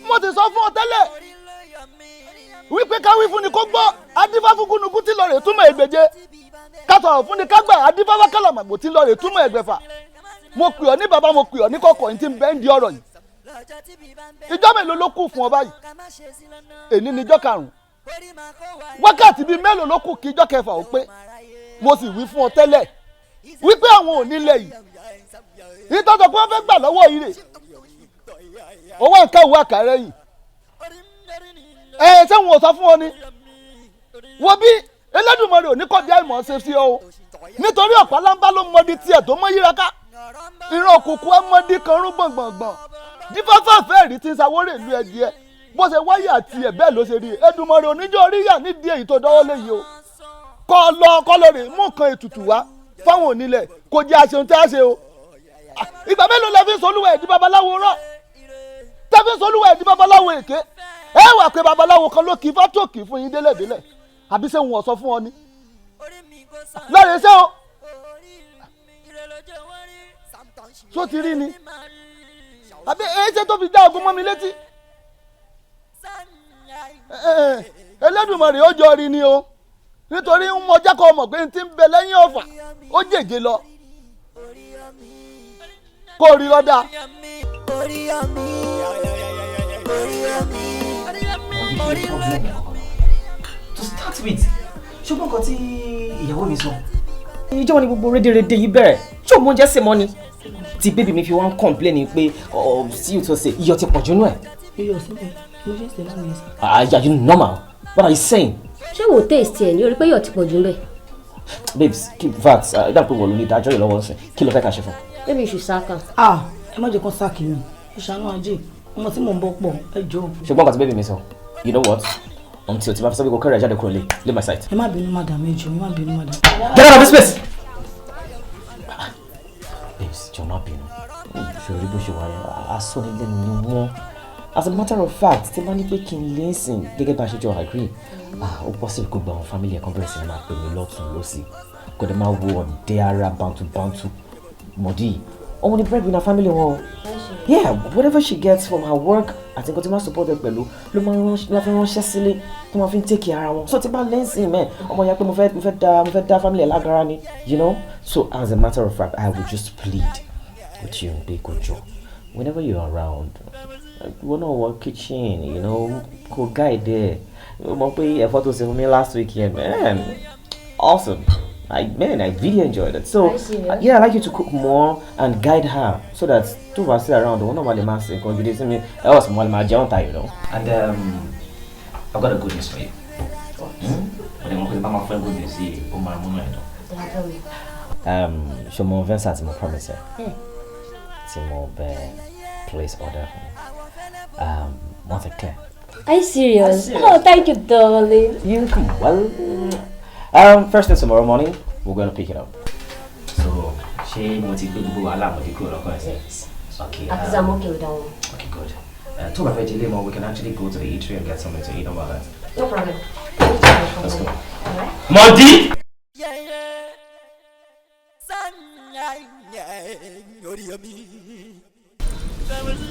Mo ti sọ fún ọ tẹ́lẹ̀ wípé káwí fún ni kó gbọ́, adífáfúnkúnukú tí lọ rè túmọ̀ ẹgbẹ̀je, ká sọ̀rọ̀ fún ni ká gbà, adífáfá kàlàmàgbò tí lọ rè túmọ̀ ẹgbẹ̀fà. Mo pè ọ́ ní bàbá, mo pè ọ́ ní kọ̀kọ̀, ní ti ń bẹ́ ń di ọ̀rọ̀ yìí. Ìjọ́ mélòó ló kù fún ọ báyìí? Èní ni ìjọ́ karùn-ún. Wákàtí bíi mélòó ló kù kí ìjọ́ kẹfà ó pé? Mo sì wí fún ọ tẹ́lẹ̀ wípé àwọn ò nílẹ̀ yìí ìtọ́jọ́ pé wọ́n fẹ́ gbà lọ́wọ́ yìí rè owó nǹkan ìwé àkàrẹ́ yìí. Ẹ ṣé wọn ò sọ fún ọ ni? Wo bí Elédùmarè ò ní kọ́ bí àìmọ̀ ṣe sí ọ o, nítorí ọ̀pá lámbá ló mọdi tiẹ̀ tó mọ́ yíra ká, ìran òkùnkùn ẹ mọdi kan rún gbọ̀ngbọ̀ngbọ̀n, dífáfáfẹ́ rí ti ń sawórè ìlú ẹdìẹ bó ṣe wáyé àti ẹ̀ bẹ́ẹ̀ ló ṣe rí. Èdùmàrè oníjọ́ orí yà nídìí èyí tó dọ́wọ́ lé yìí o. Kọ́ lọ kọ́ lọ rè mú nǹkan ètùtù wá fáwọn onílẹ̀ kò jẹ́ àṣeun tí a ṣe o. Ìgbà mélòó lẹ fi ń solúwa ẹ̀dí babaláwo rọ̀, tẹ́ fi ń solúwa ẹ̀dí babaláwo èké? Ẹ wà pé babaláwo kan ló kì í fátó kì í fún yín délẹ̀délẹ̀, àbí ṣé wọn sọ fún ọ ni? Lọ́ọ̀rẹ́ ṣé o tó ti rí ni? Àbí èyí ṣe tó fi já ogun mọ́ mi létí? Elédùmarè ó jọ rí ni o, nítorí ń mọ jákọ̀ mọ̀ pé n ti ń bẹ lẹ́yìn ọ̀fà ó jèjé lọ kó rí lọ́dà. To start with, ṣùgbọ́n nǹkan tí ìyàwó mi sọ. Ìjọ́ wo ni gbogbo rédèrèdè yìí bẹ̀rẹ̀? Ṣé òun oúnjẹ sè mọ́ ni? Tí bébì mi fi wá ń complain pé sí ìtò ṣe iyọ̀ ti pọ̀ jù nú ẹ̀. Iyọ̀ síbẹ̀, mo ṣe ń ṣe lánàá yẹn sí. Are you normal? What are you saying? Ṣé wò taste ẹ̀ ní orí pé iyọ̀ ti pọ̀ jù ń bẹ̀? Babes, keep that. Dá pé wọ́n ló ní ìdájọ́ yìí lọ́wọ́ sí. Kí ló fẹ́ ká ṣe fún? Maybe you should sack her. Ah, ẹ má jẹ́ kán sáàkì mi. Ẹ ṣàánú ajé, ọmọ tí mò ń bọ́ pọ̀, ẹ jọ̀ọ́. Ṣùgbọ́n nǹkan tí bébì mi sọ, you know what? Until tí bá fi sọ pé kò kẹ́rẹ̀ jáde kúrò lé, leave my sight. Ẹ má bínú madam, ẹ jọ̀ọ́, ẹ má bínú madam. Get out of this place! Babes, jọ̀ọ́ má bínú. Ṣòrí bó ṣe wà yẹn, asọ́nilẹ́nu ni wọ́n. As a matter of fact, tí bá ní pé kí n lè sìn gẹ́gẹ́ bá a ṣe jọ agree, ó possible kó gba àwọn family ẹ̀ kan bẹ̀rẹ̀ sí ni máa pè mí lọ́tún lọ́sì. Kò dẹ̀ máa wo ọ̀dẹ́ ara bàǹtù-bàǹtù mọ̀dí. Òun ni breadwinner family wọn o. Yeah, whatever she gets from her work àti nǹkan tí máa support ẹ pẹ̀lú ló máa fi ránṣẹ́ sílé tó máa fi ń take care ara wọn. So tí bá lẹ́sìn mẹ́, ọmọ ya pé mo fẹ́ dá family ẹ̀ lágara ni, you know? So as a matter of fact, I would just plead with you pé kò jọ. Whenever you're around, wọ́n náà wọ kitchen, you know, kò guide there. Mo mọ̀ pé ẹ̀fọ́ tó ṣe fún mi last week yẹn, man, awesome. I really enjoyed it. So, yeah, I like you to cook more and guide her so that two of us sit around. One of my last else you know. And I've got a good news for you. So mo Vincent mo promise her. Tí mo bẹ place order for me. Want it clear. Are you serious? Oh, thank you, darling. You come well. First thing tomorrow morning, we're going to pick it up. So, she mo ti gbé gbogbo wàhálà mo ti kúrò lọ́kàn ẹ̀. Okay. At least I'm okay with that one. Okay, good. To my veggie we can actually go to the eatery and get something to eat about that. No problem. Let's go. All right. Modi!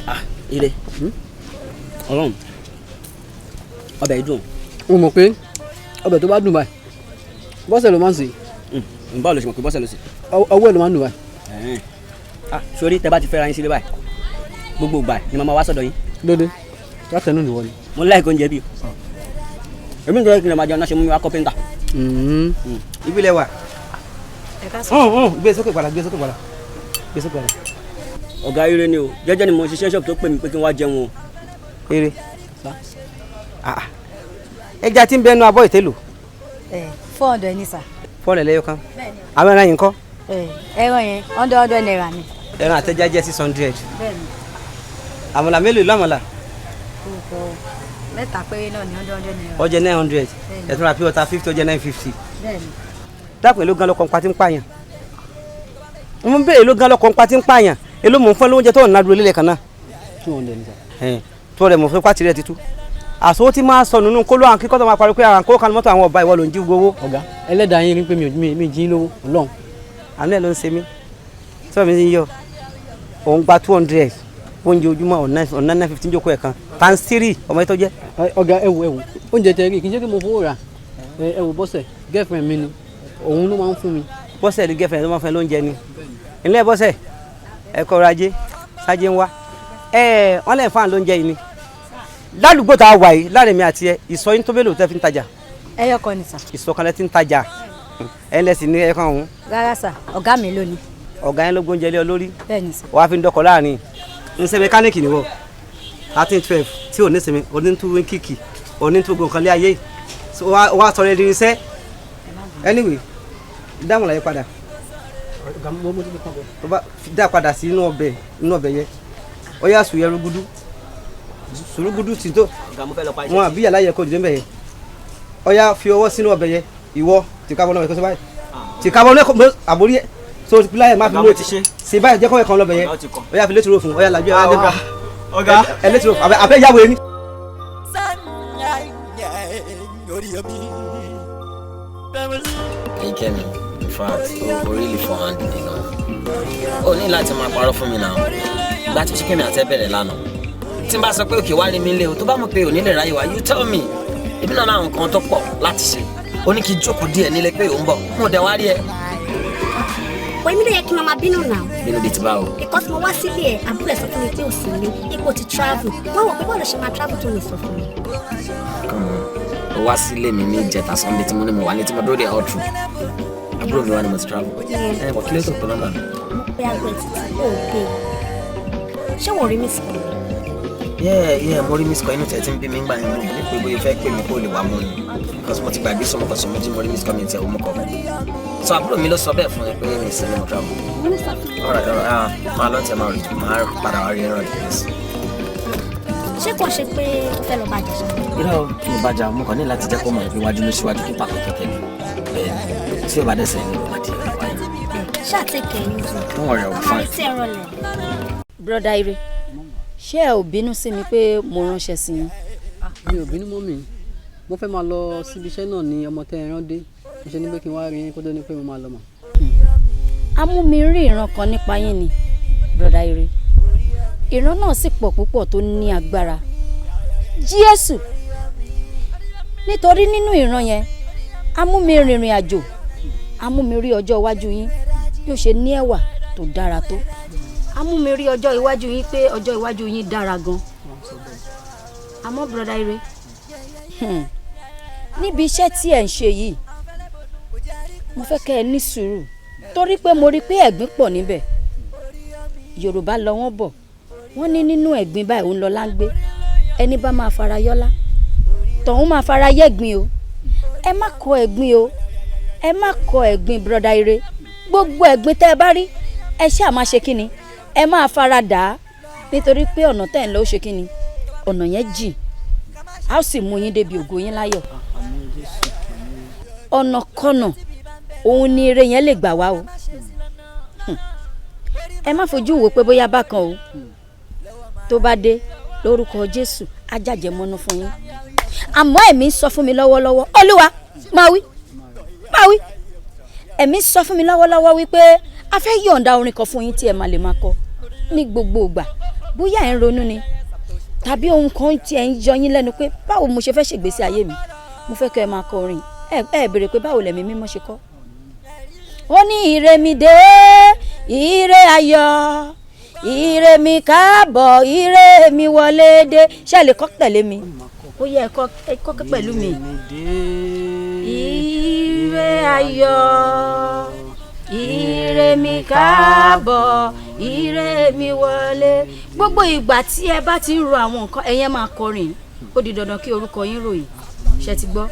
Ah, ire. Ọlọ́run. Ọbẹ̀ dùn. O mọ̀ pé ọbẹ̀ tó bá dùn báyìí, bọ́sẹ̀ ló máa ń sè. Báwo ló ṣe mọ̀ pé bọ́sẹ̀ ló sè? Ọwọ́ ẹ̀ ló máa ń dùn báyìí. Ah, sórí tẹ bá ti fẹ́ra yín sílé báyìí, gbogbo ìgbà ni màmá wá sọ́dọ̀ yín. Dédé, látẹnu nìwọ ni. Mo láìkó oúnjẹ bí. Èmi nítorí kí n lè máa jẹun náà ṣe mú mi wá kọ́pẹ́ńtà. Ibi lẹ wà. Gbé sókè padà, gbé sókè padà, gbé sókè padà. Ọ̀gá ire ni o, jẹ́jẹ́ ni mo ṣiṣẹ́ ṣọ́ọ̀bù tó pè mí pé kí n wá jẹun o. Ire. Ẹja tí ń bẹnu abọ́ ìtẹ́lò. 400 ni sà. 400 lẹ́yọ kan. Àwọn ẹran yìí ńkọ́? Ẹran yẹn 100 naira ni. Ẹran àtẹja jẹ́ 600. Bẹ́ẹ̀ni. Àmàlà mélòó ìlú àmàlà? Mẹ́ta péré náà ni 100 naira. Ó jẹ́ 900. Ẹ̀tún ra pure water 50, ó jẹ́ 950. Bẹ́ẹ̀ni. Dákun èló gan lọkọ̀ ń pa tí ń pààyàn. Mo ń béèrè èló gan lọkọ̀ ń pa tí ń pààyàn. Èló mò ń fún lóúnjẹ tó ń nádúró lélẹ̀ kan náà. 200 ni sà. 200 mò ń fún pàtì rẹ̀ títú. Àsowó tí máa sọ nínú kóló àwọn kíkọ́ tó máa parí pé àwọn kó kan mọ́tò àwọn ọba ìwọ ló ń jí gbowó. Ọ̀gá ẹlẹ́dàá yín rí pé mi jí lówó Ọlọ́run. Àánú ẹ̀ ló ń ṣe mí. Sọ mi ń yọ. Òun gba 200. Oúnjẹ ojúmọ́ ọ̀nà 950 jókòó ẹ̀ kan times 3 ọmọ yẹn tó jẹ́. Ọ̀gá, ẹ wò, ẹ wò, oúnjẹ tẹ rí, kì í ṣe kí mo fowó rà. Ẹ wò, Bọ́sẹ̀ girlfriend mi ni, òun ló máa ń fún mi. Bọ́sẹ̀ ní girlfriend ló máa ń fún ẹ lóúnjẹ ni. Ilé Bọ́sẹ̀, ẹ kọ́ ọrọ̀ ajé sájé ń wá ẹ wọ́n lè fún lóúnjẹ yìí ni ládùúgbò tá a wà yìí láàrin mi àti ẹ. Ìsọ yín tó mélòó tẹ́ fi ń tajà? Ẹyọ kan ni sà. Ìsọ kan lẹ ti ń tajà, ẹ lẹ́sìn ní ẹ̀kan ọ̀hún? Rárá sà, ọ̀gá mi ló ní. Ọ̀gá yẹn ló gbóúnjẹ lé ọ lórí? Bẹ́ẹ̀ ni sà. Wàá fi ń dọkọ̀ láàrin ń ṣe mẹkáníìkì nìwọ 13 12 tí ò ní sinmi, onítú kíkì, onítú gbọ̀ǹkan lé ayé wàá sọ̀rọ̀ ẹni iṣẹ́. Anyway, dáhùn láyé padà. Ọ̀gá, mo ti fi kàn bọ̀. Tó bá dá padà sí inú ọbẹ̀ yẹn, ó yà sùn yẹn rúgúdú sùrúgúdú tí tó wọn àbí yàrá yẹ kó dìde mbẹ yẹn. Ó yà fi ọwọ́ sínú ọbẹ̀ yẹn. Ìwọ tìka bọ́ náà kó sọ báyìí, tìka bọ́ náà àbórí ẹ̀ so láyé má fi mú etí ṣe báyìí, jẹ́ kọ́ ẹ̀kan lọ́bẹ̀ yẹn. Ó yà fi létí ro fún, ó yà làjú ẹ̀ wá. Ọ̀gá. Ẹ létí ro fún abẹ́ ìyàwó yẹn ni. Kẹ́mi, in fact, o really for hand mi gan. O ní láti máa parọ́ fún mi náà. Ìgbà tó ṣe Kẹ́mi àti ẹ bẹ̀rẹ̀ lánàá. Tí n bá sọ pé òkè wá rí mi lé o, tó bá mọ̀ pé ò ní lè ráyè wá, you tell me. Èmi náà láwọn nǹkan tó pọ̀ láti ṣe. O ní kí n jókòó díẹ̀ nílé pé ò ń bọ̀. Mo dẹ̀ wá rí ẹ. Wọ́n èmi ló yẹ kí n máa bínú náà. Bínú bíi ti báwo? Because mo wá sílé ẹ̀, àbúrò ẹ̀ sọ fún mi pé ò sí ilé, ipò ti travel. Wọ́n wò pé bọ́ọ̀lù ṣe máa travel tó ní sọ fún mi. Come on. O wá sílé mi ní ìjẹta Sunday tí mo ní mo wà ní tí mo dúró de all through. Àbúrò mi wá ní mo ti travel. Ẹ bọ̀, kí ló tó pé nọ́mbà mi? Mo pe aago ẹ̀ títí, ó gbé. Ṣé wọ́n rí mi sí mi? Yeah, mo rí miss call. Inú tẹ̀ tí ń bí mi ń gbà yẹn, mo ní pé bóyá o fẹ́ pè mí kó o lè wá mú ni. Because mo ti gbàgbé sọmọ kan sọmọ jí, mo rí miss call mi tẹ̀ ó mú kọ. So àbúrò mi ló sọ bẹ́ẹ̀ fún mi pé mi sí ní mo travel. Alright, ah, máa lọ tẹ̀, máa rí, máa padà wá rí ẹ̀rọ ìdílé. Ṣé kò ṣe pé o fẹ́ lọ bàjẹ́ ṣá? Irọ́, mi ò bàjá. Mo kàn ní láti jẹ́ kó mọ̀ pé iwájú ló ṣíwájú kí pàkó tó tẹ̀lé. Bẹ́ẹ̀ ni, tí o bá dẹ̀sẹ̀ ní o máa di ọ̀rọ̀ wáyé. Ṣáà take care easy. Don't worry, I'll be Màmá fine. retí ẹ̀rọ lẹ̀. Brother Ire, ṣé ẹ ò bínú sí mi pé mo ránṣẹ́ sí yín? Mi ò bínú mọ́ mi. Mo fẹ́ máa lọ síbi iṣẹ́ náà ní ọmọ tẹ́ ẹ rán dé. Mo ṣe ní pé kí n wá rí yín kó tó ní pé mo máa lọ mọ̀. A mú mi rí ìran kan nípa yín ni, brother Ire. Ìran náà sì pọ̀ púpọ̀ tó ní agbára Jésù, nítorí nínú ìran yẹn, a mú mi rìnrìn àjò, a mú mi rí ọjọ́ iwájú yín bí ó ṣe ní ẹwà tó dára tó. A mú mi rí ọjọ́ iwájú yín pé ọjọ́ iwájú yín dára gan. Àmọ́ brother Ire, níbi iṣẹ́ tí ẹ̀ ń ṣe yìí, mo fẹ́ kẹ́ ẹ ní sùúrù, torí pé mo rí i pé ẹ̀gbin pọ̀ níbẹ̀. Yorùbá lọ wọ́n bọ̀, wọ́n ní nínú ẹ̀gbin báyìí òun lọ láńgbé. Ẹni bá máa fara yọ́lá, tọ̀hún máa fara yẹ̀gbin o. Ẹ má kọ ẹ̀gbin o, ẹ má kọ ẹ̀gbin, brother Ire. Gbogbo ẹ̀gbin tẹ́ ẹ bá rí, ẹ ṣáà máa ṣe kíni, ẹ máa fara dà á, nítorí pé ọ̀nà tẹ́ ẹ̀ ń lọ, ó ṣe kíni, ọ̀nà yẹn jìn, á sì mú yín débi ògo yín láyọ̀. Ọ̀nà kọ̀nà òun ni eré yẹn lè gbà wá o. Ẹ má fojú wo pé bóyá bákan o. Tó bá dé, lórúkọ Jésù, á jàjẹ́ mọ́nú fún yín. Àmọ́ ẹ̀mí ń sọ fún mi lọ́wọ́lọ́wọ́, Olúwa máa wí, máa wí, ẹ̀mí ń sọ fún mi lọ́wọ́lọ́wọ́ wípé a fẹ́ yọ̀ǹda orin kan fún yín tí ẹ máa lè máa kọ ní gbogbo ìgbà. Bóyá ẹ̀ ń ronú ni tàbí ohun kan tí ẹ ń yọ yín lẹ́nu pé báwo mo ṣe fẹ́ ṣègbésí ayé mi, mo fẹ́ kẹ́ ẹ máa kọ orin. Ẹ béèrè pé báwo lẹ̀mí mímọ́ ṣe kọ́. Ó ní ire mi dé, ire ayọ̀, ire mi káàbọ̀, ire mi wọlé dé. Ṣé ẹ lè kọ́ tẹ̀lé mi? Ó yẹ ẹ kọ́, ẹ kọ́ pẹ̀lú mi. Ire ayọ̀, ire mi káàbọ̀, ire mi wọlé. Gbogbo ìgbà tí ẹ bá ti ń ro àwọn nǹkan ẹ̀yẹn, máa kọrin. Ó di dandan kí orúkọ yín ròyìn. Ṣe ti gbọ́?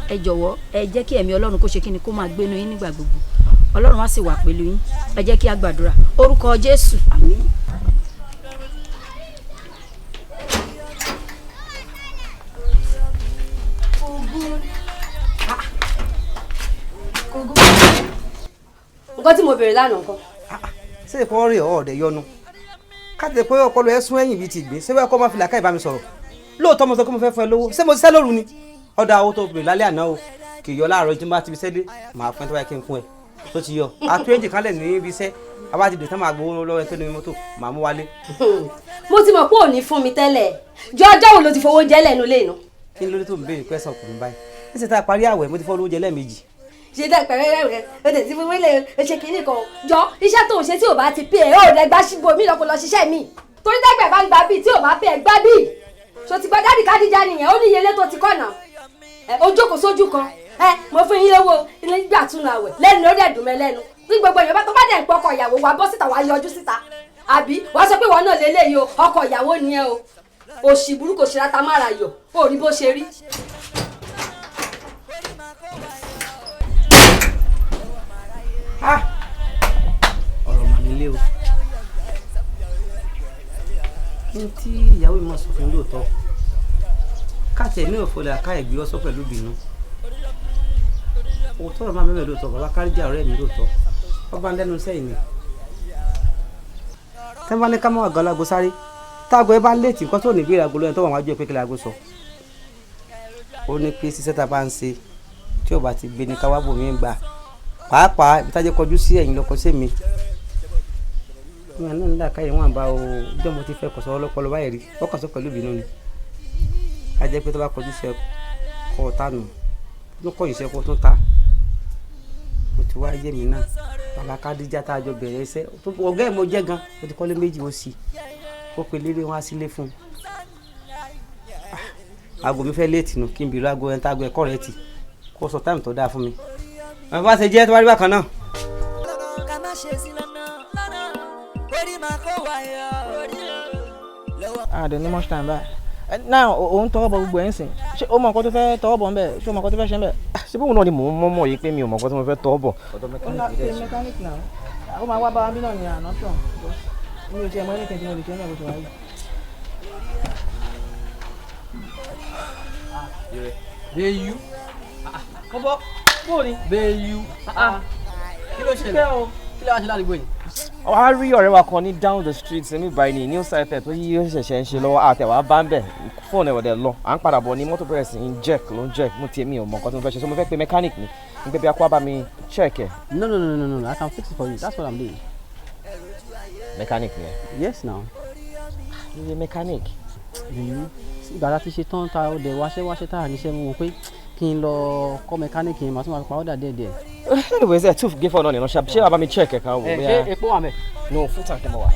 Ẹ jọ̀wọ́, ẹ jẹ́ kí ẹ̀mí Ọlọ́run kó ṣe kí ni, kó máa gbénu yín nígbà gbogbo. Ọlọ́run á sì wà pẹ̀lú yín. Ẹ jẹ́ kí a gbàdúrà. Orúkọ Jésù, àmín. Nǹkan tí mo béèrè lánàá nǹkan. Ṣé ìkọ́ rí ọ̀ọ́dẹ yọnu káàtì pé ọpọlọ ẹ sún ẹ̀yìn bíi ti ìgbín? Ṣé wẹ́ẹ́ kọ́ máa fi làákàyè bá mi sọ̀rọ̀? Lóòótọ́ mo sọ pé mo fẹ́ fún ẹ lówó. Ṣé mo ṣiṣẹ́ lóru ni? Ọ̀dà owó tó bèrè lálẹ́ àná o, kì í yọ láàárọ̀. Tí mo bá ti fi ṣẹ́ dé, màá fún ẹ tó bá yẹ kí n fún ẹ. Tó ti yọ a 20 kálẹ̀ ní ibi iṣẹ́ a bá ti dè tán máa gbowó lọ́wọ́ ẹ tó ní mọ́tò màá mú wálé. Mo ti mọ̀ pé ò ní fún mi tẹ́lẹ̀. Jọ ọjọ́ wo ló ti fowó oúnjẹ lẹ́nu lẹ́nu? Kí ló dé tó ń béèrè pẹ́sàn ọkùnrin báyìí? Níṣẹ́ tá a parí àwẹ̀ mo ti fọ́ lóúnjẹ lẹ́ẹ̀mejì. Ṣe dẹ́ pẹ̀rẹ́ rẹ̀ o tẹ̀ sí fún wílé o ṣe kínní kan. Jọ iṣẹ́ tó ń ṣe tí ò bá ti pè é ò rẹ̀ gbá síbo mi lọ́kọ̀ lọ ṣiṣẹ́ mi. Torí dẹ́gbẹ̀ bá ń gba bíi tí ò bá pè é gbá bíi. Ṣo ti gba dádì Kádíjà nìyẹn ó ní iye ilé tó ti kọ̀nà. Ó jókòó sójú kan. Ẹ mo fún yín lówó nígbà túnú àwẹ̀ lẹ́nu ó dẹ̀ dùn mẹ́ lẹ́nu. Ní gbogbo èèyàn tó bá dẹ̀ ń pọ̀ ọkọ ìyàwó wa bọ́ síta wàá yọjú síta. Àbí wàá sọ pé ìwọ náà lélẹ́yìí o ọkọ ìyàwó ni ẹ o. Òṣì burúkú òṣì rata mára yọ ó rí bó ṣe rí. Ọ̀rọ̀ mà nílé o. Ní tí ìyàwó mi máa sọ fún mi lóòótọ́, káàtì ẹ̀mí òfòlẹ̀ àká ẹ̀gbé ọsọ pẹ̀lú ìbínú. Òótọ́ ọ̀rọ̀ máa mẹ́mẹ́ lóòótọ́, bàbá Kádíjà ọ̀rẹ́ mi lóòótọ́, wọ́n bá ń lẹ́nu sẹ́yìn ni. Tẹ́ bá ní ká máa gan lágbo sáré, táago ẹ bá léètì nǹkan tó ní ìbéèrè aago lóyún tó wà wájú ẹ pé kí láago sọ. Ó ní pé ṣiṣẹ́ tá a bá ń ṣe tí ò bá ti gbé ní ká wá bòmí gbà. Pàápàá ibi tájẹ́ kọjú sí ẹ̀yìn lọ́kọ sí mi. Ìwọ̀n náà nílà káyọ̀ wọn àbá o, ìjọ́ mo ti fẹ́ kọ̀sọ́ ọlọ́pọlọ báyìí rí, wọ́n kọ̀sọ́ pẹ̀lú ìbínú ni. A jẹ́ pé tó bá kọjú sí ẹkọ ọ̀tá nù, tó kọ̀yìn sí ẹkọ tó ta. Mo ti wá yé mi náà, bàbá Kádíjà tá a jọ bẹ̀rẹ̀ iṣẹ́, ọ̀gá ẹ̀ mo jẹ́ gan, mo ti kọ́lé méjì ó sì, ó pe léré wọn á sílé fún un. Aago mi fẹ́ léètì nù kí n bìrù aago ẹni tá aago ẹ̀kọ́ rẹ̀ tì, kó sọ táìmù tó dáa fún mi. Bàbá ṣe jẹ́ tó bá rí bákan náà. Ah, dẹ̀ ní much time báyìí. Now òun tọwọ́ bọ gbogbo ẹ̀ ń sìn. Ṣé o mọ nǹkan tó fẹ́ tọwọ́ bọ̀ ń bẹ̀? Ṣé o mọ nǹkan tó fẹ́ ṣe ń bẹ̀? Ṣé bóun náà ni mò ń mọ́mọ́ yìí pé mi ò mọ nǹkan tí mo fẹ́ tọwọ́ bọ̀? Ó ná ṣe mechanic náà. Ó máa wá bá wa bí náà ní àná tán. Mi ò tiẹ̀ mọ anything tí mo lè ṣe ní àbúṣe wáyé. Bẹ́ẹ̀yú. Kọ́bọ́ bóòni. Bẹ́ẹ̀yú. Kí ló ṣẹlẹ̀? Kí ló wá ṣe ládùúgbò yìí? A rí ọ̀rẹ́ wa kan ní down the street ní báyìí ní new site tó yí ṣẹ̀ṣẹ̀ ń ṣe lọ́wọ́ àtẹ̀wá bá ń bẹ̀ fóònù ẹ̀wọ̀dẹ̀ lọ à ń padà bọ̀ ní mọ́tò bẹ̀rẹ̀ sí ń jerk ló ń jerk mo tiẹ̀ mi ò mọ nǹkan tí mo fẹ́ ṣe so mo fẹ́ pe mechanic ni n pé bí akó bá mi check ẹ̀. No no no no no I can fix it for you, that's what I'm doing. Mechanic ni ẹ. Yes now. Iye mechanic. Ìgbà tá a ti ṣe tán ta ọdẹ wáṣẹ́ wáṣẹ́ tá a níṣẹ́ mú wọn pé kí n lọ kọ́ mechanic yẹn màá tún máa pa ọ́dà díẹ̀ díẹ̀. Anyways, ẹ tún gé fọ́ọ̀nù nínú ṣé bàbá mi check ẹ̀ kan wò bóyá. Ṣé epo wà mẹ́? No, full tank ni mo wà.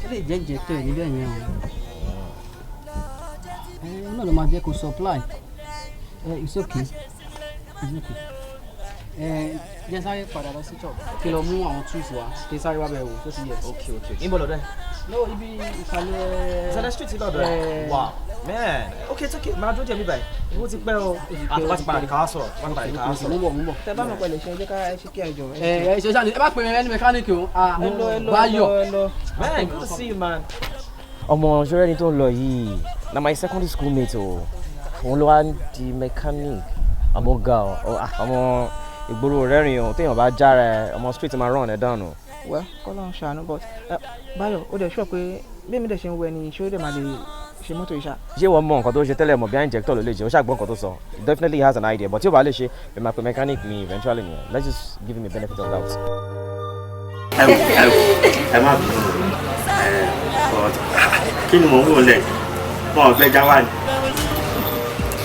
Ṣé lè jẹ́ jẹ́ tó ẹ̀ níbẹ̀ yẹn o? Ẹ náà ló máa jẹ́ kó supply. Ẹ it's okay. It's okay. Ẹ jẹ́ sáré padà lọ sí chop kí lọ mú àwọn tools wá kí sáré wá bẹ̀ wò tó ti yẹ. Okay okay. Níbo lọ́dọ̀ ẹ̀? No, ibi ìsàlẹ̀. Ìsàlẹ̀ street lọ́dọ̀ ẹ̀. Wow. Man, okay, it's okay. Máa dúró jẹ mí báyìí. Owó ti pẹ́ o. Àti wá ti padà ká sọ̀rọ̀. Wá ti padà ká sọ̀rọ̀. Mú bọ̀ mú bọ̀. Tẹ bá mọ̀ pẹ̀lú ṣe ẹ jẹ́ ká ẹ ṣe kí ẹ jọ. Ẹ ẹ ṣe ṣáà ni ẹ bá pè mí ẹni mẹkáníìkì o. Ẹ lọ ẹ lọ ẹ lọ. Man, good to see you, man. Ọmọ ṣọlá ẹni tó ń lọ yìí na my secondary school mate o. Òun ló wá di mechanic. Àmọ́ ga ọ, ọmọ ìgboro rẹ́rìn o, téèyàn bá jára ẹ, ọmọ street máa rán ẹ dànù. Well, kọ́lá ń ṣàánú but Báyọ̀ ó dẹ̀ sọ pé bí èmi dẹ̀ ṣe ń wọ ẹni ṣé ó dẹ̀ máa lè ṣe mọ́tò ìṣá. Ṣé wọ́n mọ nǹkan tó ṣe tẹ́lẹ̀ mọ̀ bí i injector ló lè ṣe ó ṣàgbọ́n nǹkan tó sọ. He definitely has an idea but tí ó bá lè ṣe bí máa pe mechanic mi eventually nìyẹn. Let's just give him a benefit of doubt. Ẹ má bínú kí ni mò ń wò lẹ̀ wọn ò gbẹ́jà wá ni.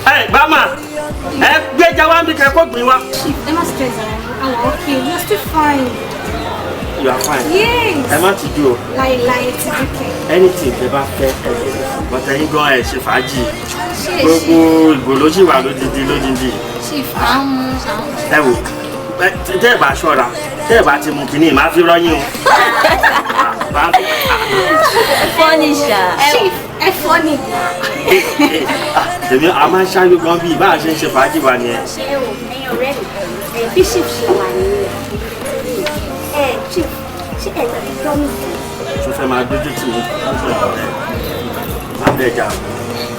Ẹ bàmà ẹ gbẹ́jà wá mi kẹ́ kó gbìn wá. Chief, ẹ má stress ara yín, àwọn okay, we are still fine. You are fine. Yes. Ẹ má ti dúró. Láìláì ti dúkẹ́. Anything tẹ bá fẹ́ ẹ bọ́tẹ̀ yín gan ẹ ṣe fàájì. Gbogbo ìgò ló ṣì wà lódindi lódindi. Chief, à ń mú àwọn. Ẹ wò tẹ́ ẹ bá ṣọ́ra tẹ́ ẹ bá ti mú kínní màá fi rọ́yìn o. Funny ṣá. Chief, ẹ funny. Èmi a máa ń ṣáájú gan bíi bá a ṣe ń ṣe fàájì wa nìyẹn. Ẹ wò ẹ̀yin ọ̀rẹ́ mi, bí chief ṣe wà nìyẹn. Ẹ chief, ṣé ẹ gbàgbé promise? Tó fẹ́ máa dójú tì mí lọ́sọ̀ ìrọ̀lẹ́ má bẹ́ẹ̀ jà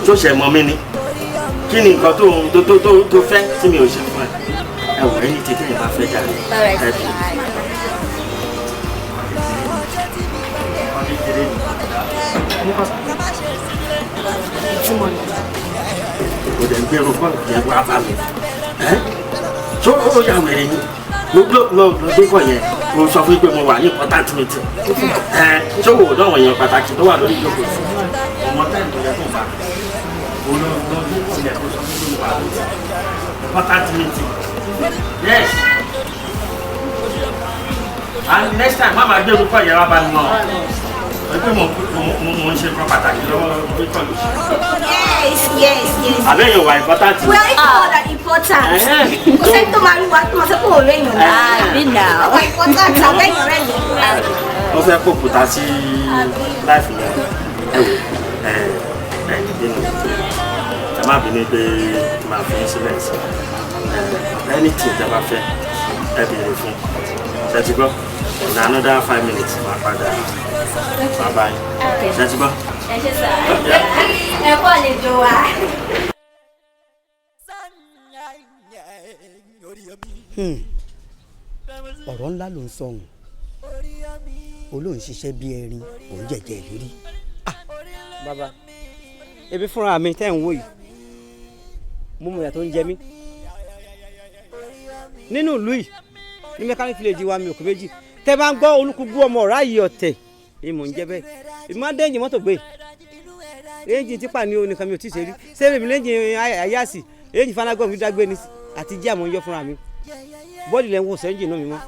tó ṣe mọ mí ni kí ni nǹkan tó fẹ́ tí mi ò ṣe fún ẹ ẹ wò ẹni tí tẹ́yìn bá fẹ́ jà ẹ fi. Kò dẹ̀ ń gbèrò fún ìjẹ́ wá bá mi tó ó yà wèrè ni. Lọ lọ gbé kọ yẹn, mo sọ fún yín pé mo wà ní important meeting. Ẹ ṣé wò ó dọ̀wọ̀n èèyàn pàtàkì tó wà lórí ìjókòó sí? Ọmọ táìmù tó yẹ kó bá. Mo lọ lọ gbé kọ yẹn kó sọ fún pé mo wà ní important meeting. Yes. And next time, má máa gbé orúkọ yẹn wá bá mi mọ́. Ẹgbẹ́ mo mo ń ṣe nǹkan pàtàkì lọ́wọ́ gbé kọ́ lóṣù. Yes. Àbẹ́yẹ̀ wà important. We are even more than important. Kò sẹ́ni tó máa rí wa tó máa sọ pé òun rẹ̀ yàn náà. Àbí náà. Àwọn important àbẹ́yàn rẹ̀ yàn. Wọ́n fẹ́ kó kùtà sí láìfù yẹn. Ẹ wò ẹ ẹ bínú. Ẹ má bínú pé màá fi yín sílẹ̀ sí. Anything tẹ́ bá fẹ́ ẹ béèrè fún. Ṣé ti gbọ́? In another 5 minutes, màá padà màá bá yín. Ṣé ti gbọ́? Ẹ ṣe sà. Ẹ kú àlejò wa. Ọ̀rọ̀ ńlá ló ń sọ òun olóhùn ṣiṣẹ́ bí erin òun jẹ̀jẹ̀ ìlérí. Bàbá, ebi fúnra mi tẹ́ ń wò yìí, mo mọ̀ ìyà tó ń jẹ mí nínú ìlú yìí ní mechanic village wa. Mi ò kú méjì. Tẹ́ bá ń gbọ́ olúkúgbú ọmọ ọ̀rá yìí ọ̀tẹ̀ ni mò ń jẹ́ bẹ́ẹ̀. Èmi máa ń dẹ́yìn mọ́tò gbé lẹ́yìn tipa ni o nìkan mi ò tí ì ṣe rí sẹ́yìn mi lẹ́yìn àyàsì lẹ́yìn fanagbọ́n mi dágbé ni àti jí àmọ́ ń yọ fúnra mi bọ́ọ̀lì lẹ́ ń wò sẹ́yìn náà mi mọ́.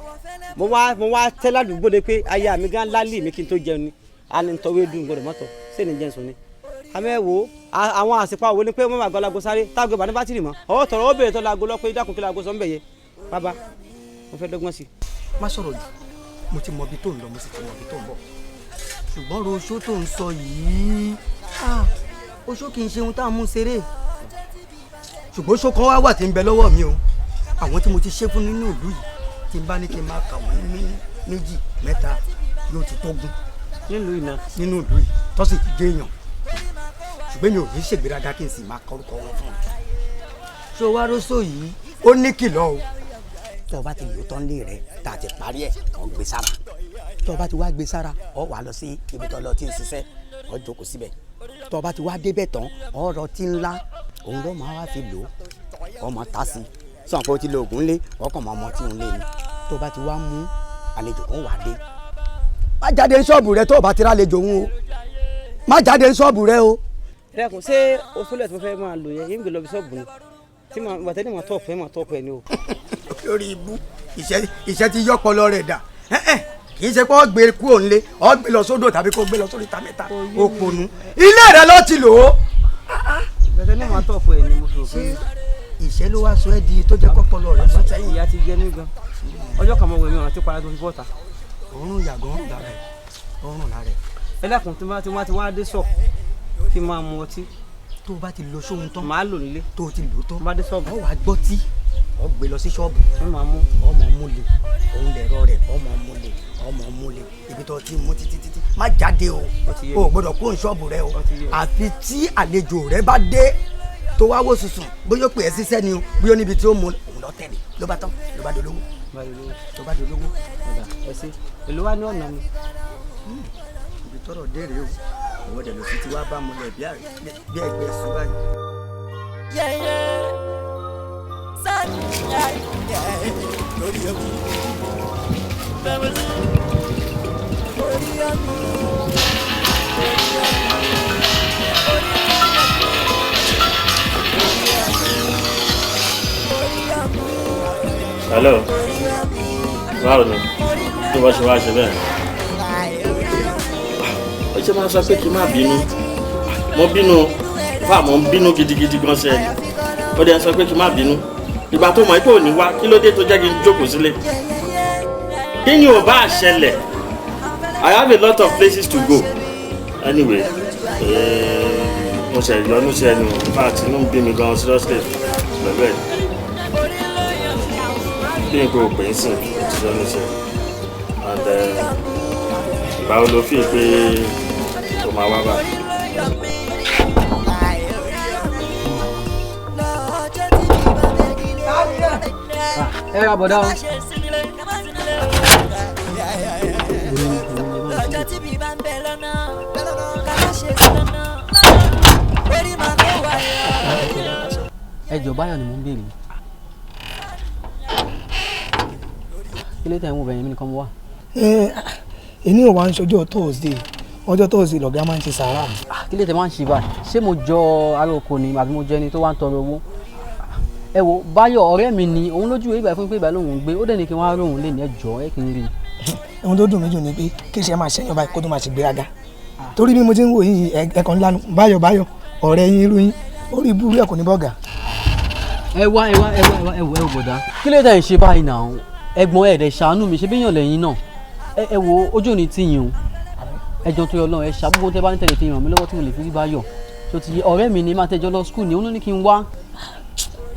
Mo wá tẹ́ ládùúgbò de pé aya mi gan lálẹ́ mi kí n tó jẹun ni a ní tọ́wé dùn gbọdọ̀ mọ́tọ̀ sẹ́ni jẹun sùn ni. Àmọ́ ẹ wo àwọn àsìkò àwọn ni pé wọ́n máa gbọ́ lago sáré tágo ìbànú bátìrì mọ́ ọwọ́ tọrọ ó bèrè tó lago lọ pé dákun kí lago sọ ń bẹ̀ yẹ. Bàbá, mo fẹ́ dọ́gbọ́n sí i. Má sọ̀rọ̀ jù. Mo ti mọ ibi tó ń lọ, mo sì ti mọ ibi tó ń bọ̀, ṣùgbọ́n roṣó tó ń sọ yìí, ah, oṣó kì í ṣe ohun tá a mú ṣeré, ṣùgbọ́n oṣó kan wá wà tí ń bẹ lọ́wọ́ mi o. Àwọn tí mo ti ṣe fún nínú ìlú yìí, tí n bá ní kí n máa kà wọ́n ní méní, méjì, mẹ́ta, yóò ti tógún. Nílùú ìná. Nínú ìlú yìí tó sì ti dé èèyàn, ṣùgbọ́n mi ò ní ṣègbéraga kí n sì máa kọrúkọ wọn fún un. Ṣé o wá róṣó yìí, ó ní kìlọ̀ o. Tó o bá ti lò tán lé rẹ tá a ti parí ẹ̀, ọ̀ gbé sára. Tó o bá ti wá gbé sára, ọ̀ wà lọ sí ibi tó lọ tí ń ṣiṣẹ́, ọ̀ jókòó síbẹ̀. Tó o bá ti wá débẹ̀ tán, ọ̀ rọ tí ńlá òun ló máa wá fi lò ó, ọ̀ máa ta sí i sọ̀n pé o ti lo oògùn lé ọkàn máa mọ tí ń lé ni. Tó o bá ti wá mú àlejò kan wà dé, má jáde ní ṣọ́ọ̀bù rẹ tó o bá ti rálejò òun o. Má jáde ní ṣọ́ọ̀bù rẹ o. Ẹkùn, ṣé oṣooṣù tí mo fẹ́ máa lò yẹn yín gbé lọ bí ṣọ́ọ̀bù ni tí màá bàtẹ́ ní màá tọ̀pù ẹ̀, màá tọ̀pù ẹ̀ ni o. Lórí ibú, ìṣẹ́ ti yọ́pọlọ rẹ̀ dà. Ẹ́ẹ̀, kì í ṣe pé ọ gbé kúrò nílé, ọ gbé lọ sódò tàbí kó gbé lọ sórí ìta mẹ́ta. Òpònú, ilé rẹ ló ti lò ó. Bàtẹ́ ní màá tọ̀pù ẹ̀ ni mo fi rò pé. Ìṣẹ́ ló wá sọ ẹ́ di tó jẹ́ kọ́pọlọ rẹ̀ sún sẹ́yìn. Ìyá ti jẹ mí gan, ọjọ́ kan mo wẹ̀ mí ọ̀ràn tí para tó fi bọ́ta. Òórùn yàgò ń lára ẹ̀, òórùn lára ẹ̀. Ẹ dákun, tí wọ́n á dé sọ̀ kí n máa mu ọtí. Tó o bá ti lo sóhun tán. Màá lò nílé. Tó o ti lò tán. Bá dé ṣọ́ọ̀bù. Ọ wàá gbọ́ tí ọ gbé lọ sí ṣọ́ọ̀bù. Ẹ máa mú. Ọmọ múle òun lẹ̀rọ rẹ̀, ọmọ múle, ọmọ múle ibi tó ti mú títí títí. Má jáde o, o gbọ́dọ̀ kó ṣọ́ọ̀bù rẹ o, àfi tí àlejò rẹ bá dé tó wá wò sùsùn, bóyá ó pè é síṣẹ́ ni o, bóyá níbi tí ó mú òun lọ tẹ̀lé. Ló bá tán, ló bá dolówó, ló bá dolówó. Ẹ ṣe, èló wá ní ọ̀nà mi. Ibi tọ́rọ̀ dé rèé o. Ìwọ dẹ̀ lọ sí ti wá bá mu lẹ̀ bí ẹgbẹ́ sùn báyìí. Yeah. Sunshine, yeah. Lórí omi. Orí omi. Orí omi. Orí omi. Hello, báwo ni tí wọ́n ṣe wá ṣe bẹ́ẹ̀? Ó ṣe máa sọ pé kí n má bínú. Mo bínú fáà, mo ń bínú gidigidi gan ṣe ẹni. Ó dẹ̀ sọ pé kí n má bínú. Ìgbà tó mọ̀ pé ò ní wá, kí ló dé tó jẹ́ kí n jókòó sílé? Kí ni ò bá ṣẹlẹ̀? I have a lot of places to go anyway. Mo ṣe ìyọnu sí ẹnu. In fact, inú ń bí mi gan seriously pẹ̀lú ẹ̀. Bí n kò pè é sìn, mo ti yọnu sí ẹ. And ìgbà wo ló fi pé o máa wá báyìí? Ẹ ra bọ̀dá o. Lọ́jọ́ tí bí bá ń bẹ lọ́nà, ká má ṣe sí lọ́nà, orí máa kó wa yọ. Ẹ jọ, Báyọ̀ ni mò ń béèrè. Kí ló tẹ̀ ń wò bẹ̀yẹn mi nìkan mo wà. Èmi ò wá ń ṣọjọ́ Thursday, ọjọ́ Thursday lọ̀gá máa ń ṣe sàárà. Kí ló tẹ̀ máa ń ṣe báyìí? Ṣé mo jọ ará oko ni àbí mo jẹ́ ẹni tó wá ń tọrọ owó? Ẹ wo Báyọ̀ ọ̀rẹ́ mi ni, òun lójú ìbàyẹ̀ fún pé ìbàyẹ̀ lòun ń gbé, ó dẹ̀ ní kí wọ́n á róhun lé ní ẹjọ́ ẹ kì í rí i. Ohun tó dùn mí jù ni pé kí ṣe máa ṣẹ́yàn báyìí kó tó máa ṣe gbéraga, torí bí mo ti ń wò yìí ẹ̀kan ńlá Báyọ̀ Báyọ̀ ọ̀rẹ́ yín irú yín orí ibú rẹ̀ kò ní bọ́gà. Ẹ wá ẹ wá ẹ wá ẹ wá ẹ wò ẹ wò bọ̀dá, kí ló dé ń ṣe báyìí náà? Ẹ̀gbọ́n ẹ̀ dẹ̀ ṣàánú mi, ṣe bí èèyàn lẹ́yìn náà. Ẹ wo ojú òní tí yín o, ẹjọ́ tó yọ lọ́run ẹ ṣàbùkún tẹ bá ní tẹ̀lé fi ràn mí lọ́wọ́ tí mo lè fi rí Báyọ̀ tó ti ọ̀rẹ́ mi ni máa tẹjọ́ lọ skul ni òun ló ní kí n wá.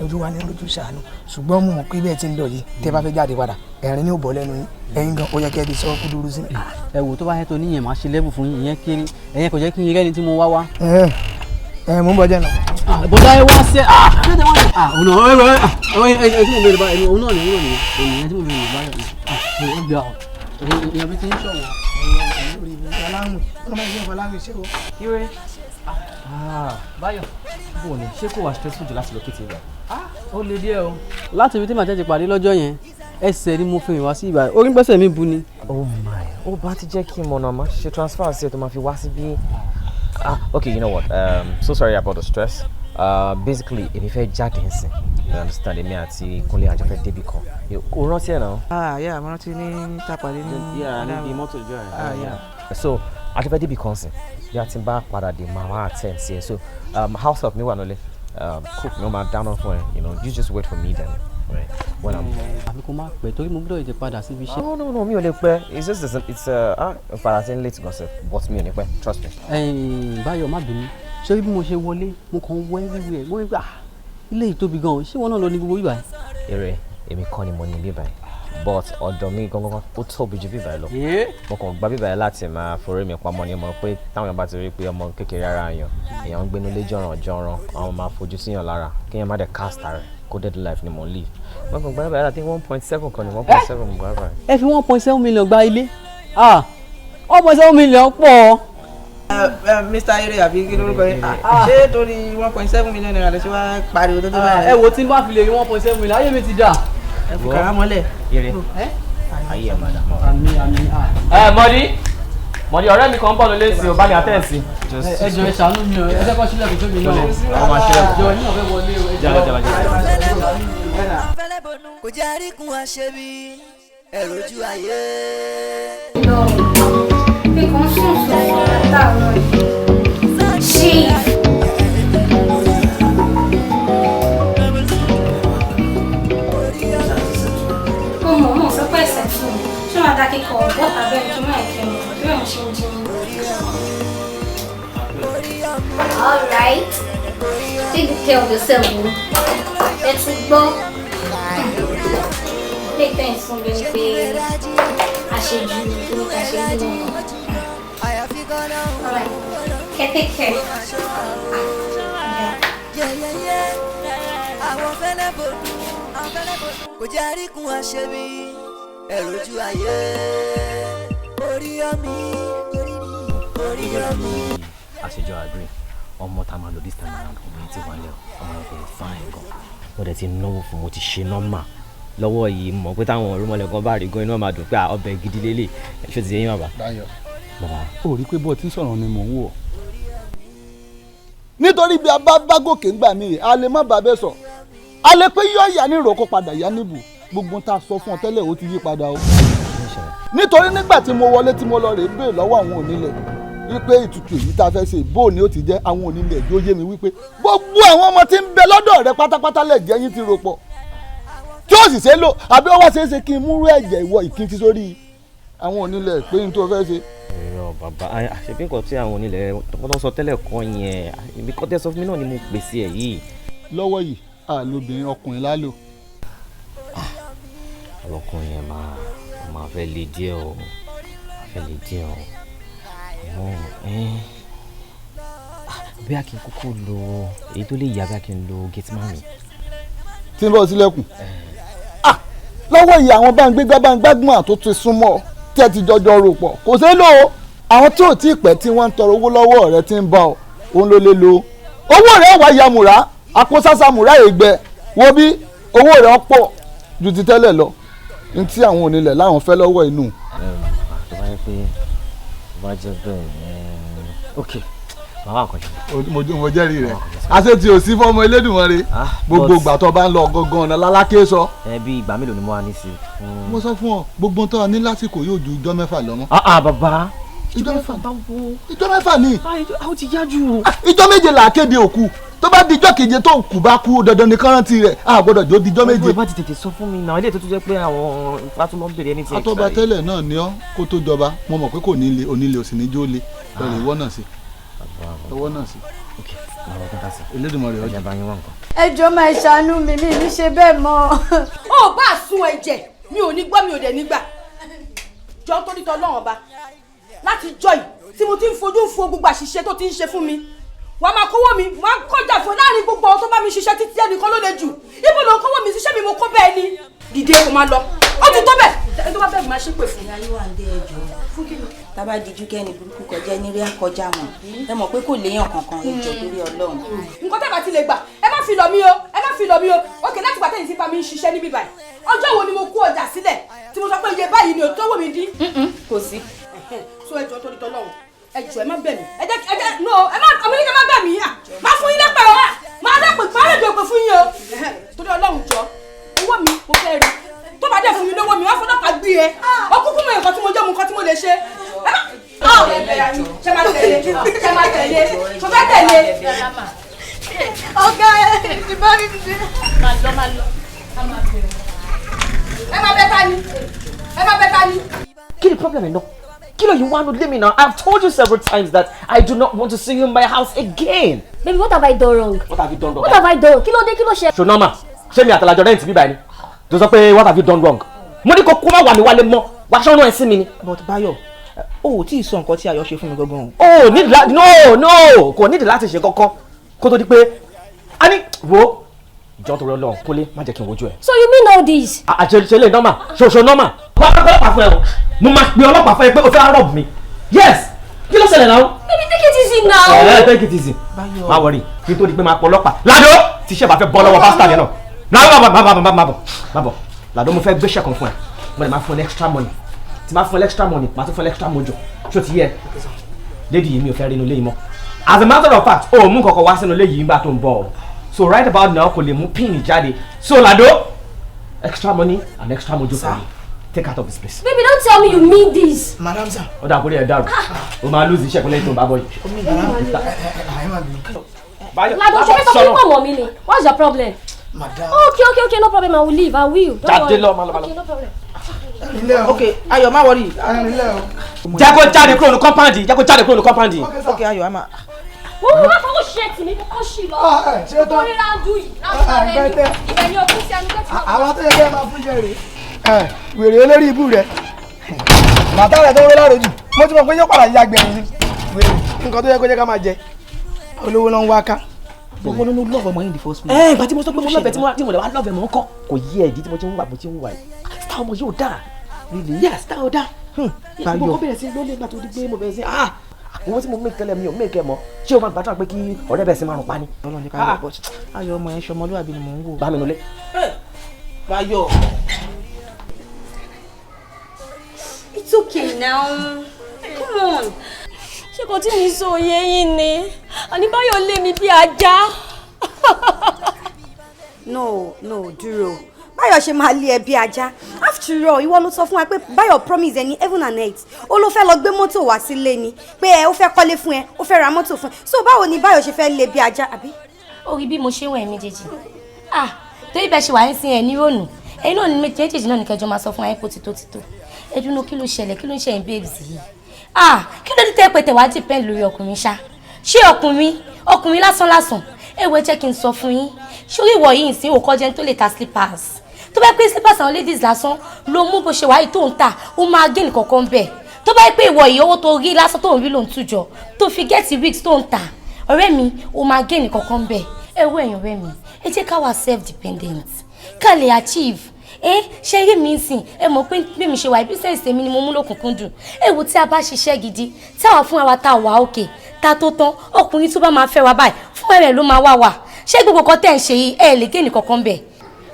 Ojú wa ní lójú ṣàánú, ṣùgbọ́n mo mọ̀ pé bẹ́ẹ̀ ti ń lọ yìí tẹ́ bá fẹ́ jáde padà ẹ̀rín ní ò bọ́ lẹ́nu yín, ẹ̀yin gan ó yẹ kẹ́ ẹ ti sọ kúdúrú sí mi. Ẹ wò tó bá yẹ tó níyẹn máa ṣe lẹ́bù fún yín, ìyẹn kéré, ẹ̀yẹn kò jẹ́ kí n rẹ́ni tí mo wá wá. Ẹ ẹ mò ń bọ̀ jẹ́ lọ. Bọ́dá ẹ wá sí ẹ ṣé tẹ wá ní. Òun náà ẹ ẹ ẹ tí mo bèrè báyìí òun náà ni òun náà ni òun yẹn tí mo bèrè báyìí ìyẹn bí ti ń ṣọ̀wọ́n. Báyọ̀, bó o ní ṣé kò wá stressful jù láti locate ibà? Ó le díẹ̀ o. Láti ibi tí màá tẹ́tí pàdé lọ́jọ́ yẹn, ẹsẹ̀ ni mo fi rìn wá sí ibà, orí gbẹ́sẹ̀ mi bu ni. Oh my, ó bá ti jẹ́ kí n mọ̀nà máa ṣe transfer sí ẹ tó máa fi wá síbí. Okay, you know what? So sorry about the stress. Basically, èmi fẹ́ jáde nsìn. You understand? Èmi àti Kúnlé àjọ fẹ́ débi kan. O rántí ẹ̀ náà? Ah yeah, mo rántí ní tàpàdé ní. Yeah, níbi mọ́tò ìjọ ẹ̀. Ah yeah. So, àjọ fẹ́ débi kan sìn. Bí a ti bá padà dé, màá wá attend sí ẹ. So, house help mi wà nílé. Cook mi ó máa dáná fún ẹ. You know, you just wait for me then. Right. When I'm. Àbí kò má pẹ́ torí mo gbọ́dọ̀ tètè padà síbi iṣẹ́. No, no, no, mi ò lè pẹ́. It's just it's padà sí late gossip, but mi ò ní pẹ́, trust me. Báyọ̀ má bínú, ṣé bí mo ṣe wọlé mo kàn ń wọ everywhere, mo rí pé ilé yìí tóbi gan-an, ṣé wọn náà lọ ní gbogbo ibà yìí? Eré, èmi kọ́ ni mo ní bíbá yìí, but ọ̀dọ̀ mi gangan ó tóbi ju bíbá yìí lọ. Mo kàn gba bíbá yìí láti máa forí mi pamọ́ ni, mo mọ̀ pé táwọn èèyàn bá ti rí pé ọmọ kékeré ara èèyàn, èèyàn ń gbénú lé jọ̀ràn jọ̀ràn, àwọn máa fojú síyàn lára, kéèyàn má dẹ̀ cast ara ẹ̀. Coded life ni mo ń live. Mo kàn gba bíbá yìí láti 1.7 kan ní 1.7 mo gba bíbá yìí. Ẹ fi 1.7 million gba ilé, 1.7 million pọ̀. Mr. Ere àbí kí lórúkọ yẹn, ṣé torí 1.7 million naira lè ṣe wá pariwo tó tó báyìí? Ẹ wo tí n bá fi lè rí 1.7 million ayé mi ti dà. Ẹ fi kàrá mọ́lẹ̀. Ere, ayé ẹ̀ máa dà mọ́. Àmì àmì. Ẹ Mọ́dí, Mọ́dí ọ̀rẹ́ mi kan ń bọ̀ lólé sí o, bá mi attend sí. Ẹ jọ̀ọ́ ẹ ṣàánú mi o, ẹ fẹ́ kọ́ sílẹ̀kùn tó mi náà. Àwọn máa ṣílẹ̀kùn. Ẹ jọ̀ọ́ ní ọ̀fẹ́ wọlé o, ẹ jọ̀ọ́. Kò jẹ́ àríkún àṣebí ẹ̀rọ ojú ayé. Nǹkan sùn sùn látàárọ̀ yìí. Chief. Mo mọ̀ mọ̀ sọ pé ẹsẹ̀ tù mí. Ṣé wàá dá kíkọ ọ̀gbọ́n tàbí ẹni tó máa kí mi? Bí òun ṣe ń jí mi. All right. Take good care of yourself o. Ẹ ti gbọ́. Ilé ìtẹ́ ìsún bí i pé àṣejù kí ló ká ṣe ní wọn. All right. Okay, take care. Àwọn fẹ́lẹ́ bòdú, kò jẹ́ àríkún àṣebí ẹ̀rọ ojú ayé. Orí omi, orí omi. Àṣejọ agree, ọmọ tá a máa lò this time around, ọmọ yẹn ti wà lẹ́ o, ọmọ yẹn kò lè fine gan. Mo dẹ̀ ti náwó fún, mo ti ṣe nọ́mà lọ́wọ́ yìí, mọ̀ pé táwọn orúmọlẹ̀ kan bá rí gan iná máa dùn pé ọbẹ̀ gidi lélẹ̀, ṣó ti yé yín bàbá? Dayọ̀, Bàbá. ó rí pé bó ti ń sọ̀rọ̀ ni mò ń wò. Nítorí bí a bá bá gòkè ńgbà míì, a lè má bàa bẹ́ẹ̀ sọ, a lè pé yóò yá ní ìrókò padà yá níbù, gbogbo tá a sọ fún ọ tẹ́lẹ̀ ó ti yí padà o. Nítorí nígbà tí mo wọlé tí mo lọ rèé béèrè lọ́wọ́ àwọn onílẹ̀ wípé ìtutù èyí tá a fẹ́ ṣe bó ni ó ti jẹ́, àwọn onílẹ̀ yóò yé mi wípé gbogbo àwọn ọmọ tí ń bẹ lọ́dọ̀ rẹ pátápátá lẹ̀ jẹ́ yín ti rò pọ̀ tí ó sì ṣe lò, àbí ó wá ṣeé ṣe kí n múrú ẹ̀jẹ̀ ìwọ ìkíni ti sórí àwọn onílẹ̀ pé n tó fẹ́ ṣe. Irọ́ bàbá, àṣebí nǹkan tí àwọn onílẹ̀ tó sọ tẹ́lẹ̀ kọ́ yẹn, ibi kọ́ tẹ́ sọ fún mi náà ni mo pèsè ẹ̀ yìí. Lọ́wọ́ yìí àlobìnrin ọkùnrin lálò. Ọkùnrin yẹn máa fẹ́ le díẹ̀ o, fẹ́ le díẹ̀ o. Àmọ́ bí a kì í kúkú lo èyí tó lè yá, bí a kì í lo gateman mi. Tí ń bọ̀ sílẹ̀kùn. Lọ́wọ́ yìí àwọn bá ń gbégbá bá ń gbágbọ́n tó ti súnmọ́ tí ẹ ti jọjọ rò pọ̀ kò ṣeé lò ó. Àwọn tí ò tí ì pẹ́ tí wọ́n ń tọrọ owó lọ́wọ́ rẹ ti ń bọ̀ ọ́, òun ló lè lo owó rẹ̀ wá yamùrá àpò sásámùrá ègbẹ wo bí owó rẹ̀ pọ̀ ju ti tẹ́lẹ̀ lọ. N tí àwọn onílẹ̀ láwọn fẹ́ lọ́wọ́ inú. Tó bá yẹ pé tó bá jẹ́ bẹ́ẹ̀, ok, màá wà nǹkan ṣe. Mo jẹ́rìí rẹ̀, àṣé tí o sí fọ́mọ Elédùmarè, gbogbo ìgbà tó bá ń lọ gangan ọ̀nà lálákè sọ. Ẹ bí ìgbà mélòó ni mo wà ní sí? Mo sọ fún ọ, gbogbo tó ní lásìkò yóò ju ijọ́ 6 lọ mọ́. Ah bàbá. Ijọ́ 6, ijọ́ 6 ni. Ó ti yá jù. Ijọ́ 7 là á kéde òkú, tó bá di ijọ́ keje tó kù bá kú, dandan ni kọ́rántì rẹ̀, a gbọ́dọ̀ jó di ijọ́ 7. Ẹ bá ti tètè sọ fún mi náà, ilé tó tún jẹ́ pé àwọn ìfàtúmọ̀ ń bèrè ẹni tí. Àtọ́ba tẹ́lẹ̀ náà ni ọ́ kó tó jọba, mo mọ̀ pé kò ní le, onílé ò sì ní jó le, lọ́ọ̀rẹ́ ìwọ náà sí. Ọwọ́ náà sí. Elédùmarè ọjà. Ẹ jọ̀ọ́ máa ṣàánú mi, mi ní ṣe bẹ́ẹ̀ mọ́. Ó bá sun ẹ̀jẹ̀ mi ò ní gbọ́, mi ò dẹ̀ nígbà jọ torí tọ́lọ́run ọba láti jọ yìí tí mo ti ń fojú fo gbogbo àṣìṣe tó ti ń ṣe fún mi, wà á máa kówó mi, wà á kọjá fún láàrin gbogbo àwọn tó bá mi ṣiṣẹ́ títí ẹnìkan ló le jù. Ibo ló ń kówó mi ṣiṣẹ́ mi, mo kó bẹ́ẹ̀ ni. Dìde kó máa lọ, ó ti tó bẹ́ẹ̀, ẹni tó bá bẹ́ẹ̀ máa ṣépè fún. Ìyá yóò wá ń dé ẹjọ́ fún kí ni. Tábà díjú kẹ́ni burúkú kọjá ní rí àkọjá mọ̀, ẹ mọ̀ pé kò léèyàn kankan, ẹjọ́ torí Ọlọ́run. Nǹkan tẹ́ bá ti lè gbà, ẹ má fi lọ̀ mí o, ẹ má fi lọ̀ mí o. Òkè láti gbà tẹ́yìn sí bá mi ń ṣiṣẹ́ níbí báyìí, ọjọ́ wo ni mo kó ọjà sílẹ̀ tí mo sọ pé iye báyìí ni ò tó wò mí dín? Kò sí. So ẹjọ́ torí tọ́lọ́run, ẹjọ́ ẹ má bẹ̀ mí, ẹ jẹ́ ẹ jẹ́ no, ẹ má ọmọ yín ká má bẹ̀ mí, má fún yín lẹ́pẹ̀ o, má lẹ́pẹ̀ má lẹ́jọ́ pé fún yín o, torí Ọlọ́run jọ owó mi mo fẹ́ rí, tó bá dẹ̀ fún mi lówó mi wọ́n fọlọ́pàá gbé e, ó kúkú mọ nǹkan tí mo jẹ́, mu nǹkan tí mo lè ṣe. Ṣe máa tẹ̀lé, ṣe máa tẹ̀lé, ṣe fẹ́ tẹ̀lé. Ọ̀gá ẹ̀ ti bá mi ṣe. Máa lọ, máa lọ, a máa bẹ̀rẹ̀. Ẹ máa bẹ ta ni, ẹ máa bẹ ta ni. Kí ni problem ẹ̀ náà? Kí ló yìí wá nu lé mi náà? I've told you several times that I do not want to see you in my house again. Baby, what have I done wrong? What have you done wrong? What have I done? Kí ló dé, kí ló ṣe? Ṣo normal? Ṣé mi àtàlàjọ rent bíbá ẹni? Tó sọ pé what have you done wrong? Mo ní kó kó má wà mí wálé mọ́, wá ṣọ́nà ẹ̀ sí mi ni. But Báyọ̀, o ò tí ì sọ nǹkan tí Ayọ̀ ṣe fún mi gangan o. O need la no no kò nídìí láti ṣe kankan kó tó di pé a ní wo jọ́ torí Ọlọ́run kólé má jẹ́ kí n wojú ẹ̀. So you mean all this? Àṣẹ lè normal, ṣoṣo normal. Wọ́n á pẹ́ ọlọ́pàá fún ẹ o, mo máa pe ọlọ́pàá fún ẹ pé o fẹ́ rob mi. Yes, kí ló ṣẹlẹ̀ náà? Baby, take it easy now. Ẹ take it easy. Má worry, kí n tó di pé máa pọ̀ ọlọ́pàá. Ládó tí iṣẹ́ bá fẹ́ bọ́ lọ́wọ́ bastard yẹn náà. Ládó má bọ̀ má bọ̀ má bọ̀ má bọ̀. Ládó mo fẹ́ gbéṣẹ́ kan fún ẹ, mo lè máa fún ẹ extra money. Tí máa fún ẹ extra money, máa tún fún ẹ extra mojo. Ṣó ti yẹ? Lady yìí mi ò fẹ́ rí inú ilé yìí mọ́. As a matter of fact, o mú kankan wá sínú ilé yìí nígbà tó ń bọ̀ o. So right about now kò lè mú pin jáde. So Lado, extra money and extra mojo for you. Take out of this place. Baby, don't tell me you mean this. Madam sir. Ó dà kórè ẹ̀ dàrú. O máa lose iṣẹ́ ìpínlẹ̀ tó ń bá bọ̀ yìí. Lado, ṣe fẹ́ sọ fún pọ̀ mọ́ mi ni. What's your problem? Madam. Okay, okay, okay, no problem. I will leave. I will. Don't Jáde worry. lọ, má lọ, má lọ. Okay, no problem. Ok, Ayọ̀ má worry. Jẹ́ kó jáde kúrò ní compound yìí, jẹ́ kó jáde kúrò ní compound yìí. Ok, Ayọ̀ á máa. Wọ́n mú wá fọwọ́ ṣe tì mí kó ṣì lọ. Ṣé tán? Orí ráńdù yìí, ráńdù rẹ̀ ni. Ibẹ̀ ni okùn sí ẹnu tó ti lọ. Àwọn tó yẹ kẹ́ ẹ máa fún jẹ rèé. Wèrè olórí ibú rẹ̀. Bàtà rẹ̀ tó ń wé láròjù. Mo ti mọ̀ pé yóò padà ya gbẹ̀yìn ni. Wèrè nǹkan tó yẹ kó jẹ́ ká máa jẹ. Olówó ló ń wá ká. Gbogbo ló love ọmọ yìí in the first place. Ẹ ìgbà tí mo sọ pé mo love ẹ tí mo lè wá love ẹ mọ̀ ń kọ́. Kò yí ẹ ìdí tí mo ti ń wà mo ti ń wà yìí. Star ọmọ yóò dáa. Really? Yeah, star ò dáa. Báyọ̀. Mo kọ́ bẹ̀rẹ̀ sí lólè nígbà tó di pé mo bẹ̀rẹ̀ sí ah owó tí mo make tẹ́lẹ̀ mi ò make ẹ mọ́. Ṣé o máa gbàdúrà pé kí ọ̀rẹ́ bẹ̀rẹ̀ sí máa rùn pa ni? Ọlọ́run jẹ́ ká lọ but Ayọ̀ ọmọ yẹn ṣọmọlúwàbí ni mò ń wò. Bá mi nulẹ̀. Báyọ̀. It's okay now. Come on. Ṣé kò tí mi sọ òye yín ni? Àní Báyọ̀ lé mi bí ajá. No, no, dúró. Báyọ̀ ṣe máa lé ẹ bí ajá. After all, ìwọ ló sọ fún wa pé Báyọ̀ promise ẹ ní heaven and earth. Ó ló fẹ́ lọ gbé mọ́tò wá sílé ni. Pé ẹ ó fẹ́ kọ́lé fún ẹ, ó fẹ́ ra mọ́tò fún ẹ. So báwo ni Báyọ̀ ṣe fẹ́ lé bí ajá, àbí? Ó rí bí mo ṣe ń wẹ̀ méjèèjì. Ah, torí bẹ́ẹ̀ ṣe wà ń sin ẹ̀ ní rònú. Ẹ̀yin náà ní méjèèjì náà ní kẹjọ máa sọ fún ẹ pé ó ti tó ti tó. Ẹ dúró, kí ló ṣẹlẹ̀, kí ló ń ṣẹyìn babes yìí? Ah, kí ló dé tẹ́ pé tẹ̀wá depend lórí ọkùnrin ṣá? Ṣé ọkùnrin, ọkùnrin lásán lásán? Ẹ wo, ẹ jẹ́ kí n sọ fún yín. Ṣórí ìwọ yìí ìsín òkọ́ jẹ́ tó lè ta slippers. Tó bá pé slippers àwọn ladies lásán ló mú bó ṣe wáyé tó ń tà, ó máa gain kankan bẹ́ẹ̀. Tó bá pé ìwọ yìí owó tó rí lásán tó ń rí ló ń tújọ, tó fi get wigs tó ń tà, ọ̀rẹ́ mi, ó máa gain kankan bẹ́ẹ̀. Ẹ wo ẹ̀yin ọ̀rẹ́ mi, ẹ jẹ́ ká wà self-dependent, ká lè achieve. Ẹ ṣe eré mi ń sìn, ẹ mọ̀ pé bí mi ṣe wà, business tèmi ni mo mú lókùnkúndùn. Ẹ wo tí a bá ṣiṣẹ́ gidi, tí àwa fúnra wa tá a wà òkè, tá a tó tán, ọkùnrin tó bá máa fẹ́ wa báyìí, fún ẹ̀rẹ̀ ló máa wá wà. Ṣé gbogbo kan tẹ̀ ń ṣe yìí, ẹ lè gé nìkankan bẹ̀?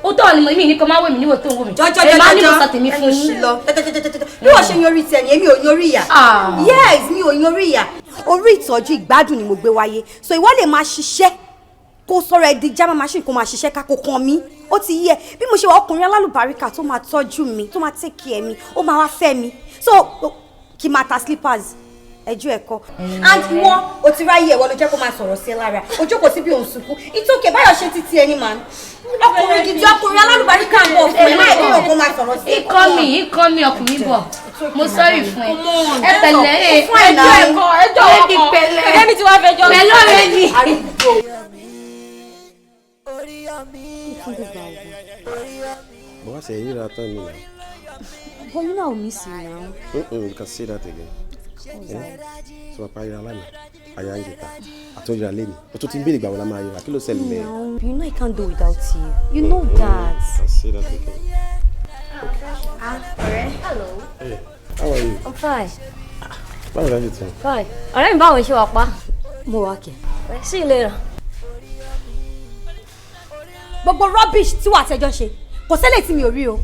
Ó tọ́ ni mo mi ní kó má wò mí níwò tó ń wò mí. Jọjọ Èmi á ní mo jọjọ sọ tèmi fún yín. lọ bí wọ́n ṣe yan orí tiẹ̀ ni èmi ò yan orí ìyà. Yes, mi ò yan orí ìyà. Orí ìtọ́jú ìgbádùn ni mo gbé wáyé, so ìwọ lè máa ṣiṣẹ́ kó sọ̀rọ̀ ẹ di jámá machine, kó máa ṣiṣẹ́ ká kó kan mi. Ó ti yẹ bí mo ṣe wà, ọkùnrin alálùbáríkà tó máa tọ́jú mi, tó máa take care mi, ó máa wá fẹ́ mi, so kí n máa ta slippers ẹjọ́ ẹ̀kọ́. And ìwọ o ti ráyè, ẹ̀wọ́ ló jẹ́ kó máa sọ̀rọ̀ sí ẹ lára, o jókòó síbi òun sunkún. It's okay, Báyọ̀ ṣe títí ẹni màá ọkùnrin gidi, ọkùnrin alálùbáríkà ń bọ̀ fún ẹ, máa ìdíyàn kó máa sọ̀rọ̀ sí ẹ. Ikọ́ mi ọkùnrin bọ̀, mo sọ́rí fún ẹ. Ẹ pẹ̀lẹ́ ẹ. Fún ẹ náà. Ẹjọ́ ẹjọ́ ọkọ pẹ̀lẹ́. Ẹ̀mí tí wàá fẹjọ́ pẹ̀lú ọ̀rẹ́ mi. But what's a hero tán ni now? But you know I miss you now. Mm-mm, you can say that again. Eh? So wàá parí ra lánàá, àyà ń jẹta, àtúnjìra lẹ́nu. O tún ti ń béèrè ìgbà wo la máa yọra, kí ló ṣẹlẹ̀ lẹ́yìn? No, you know I can't do without you. You know that. You can say that again. Ah, ọ̀rẹ́. Hello. Hey, how are you? I'm fine. Báwo la ṣe tán? Fine. Ọ̀rẹ́ mi, báwo ṣe wà pa? Mo wà kẹ́. Sí ilé rẹ̀. Gbogbo rubbish tí wàá tẹjọ ṣe, kò sẹ́lẹ̀ tí mi ò rí o.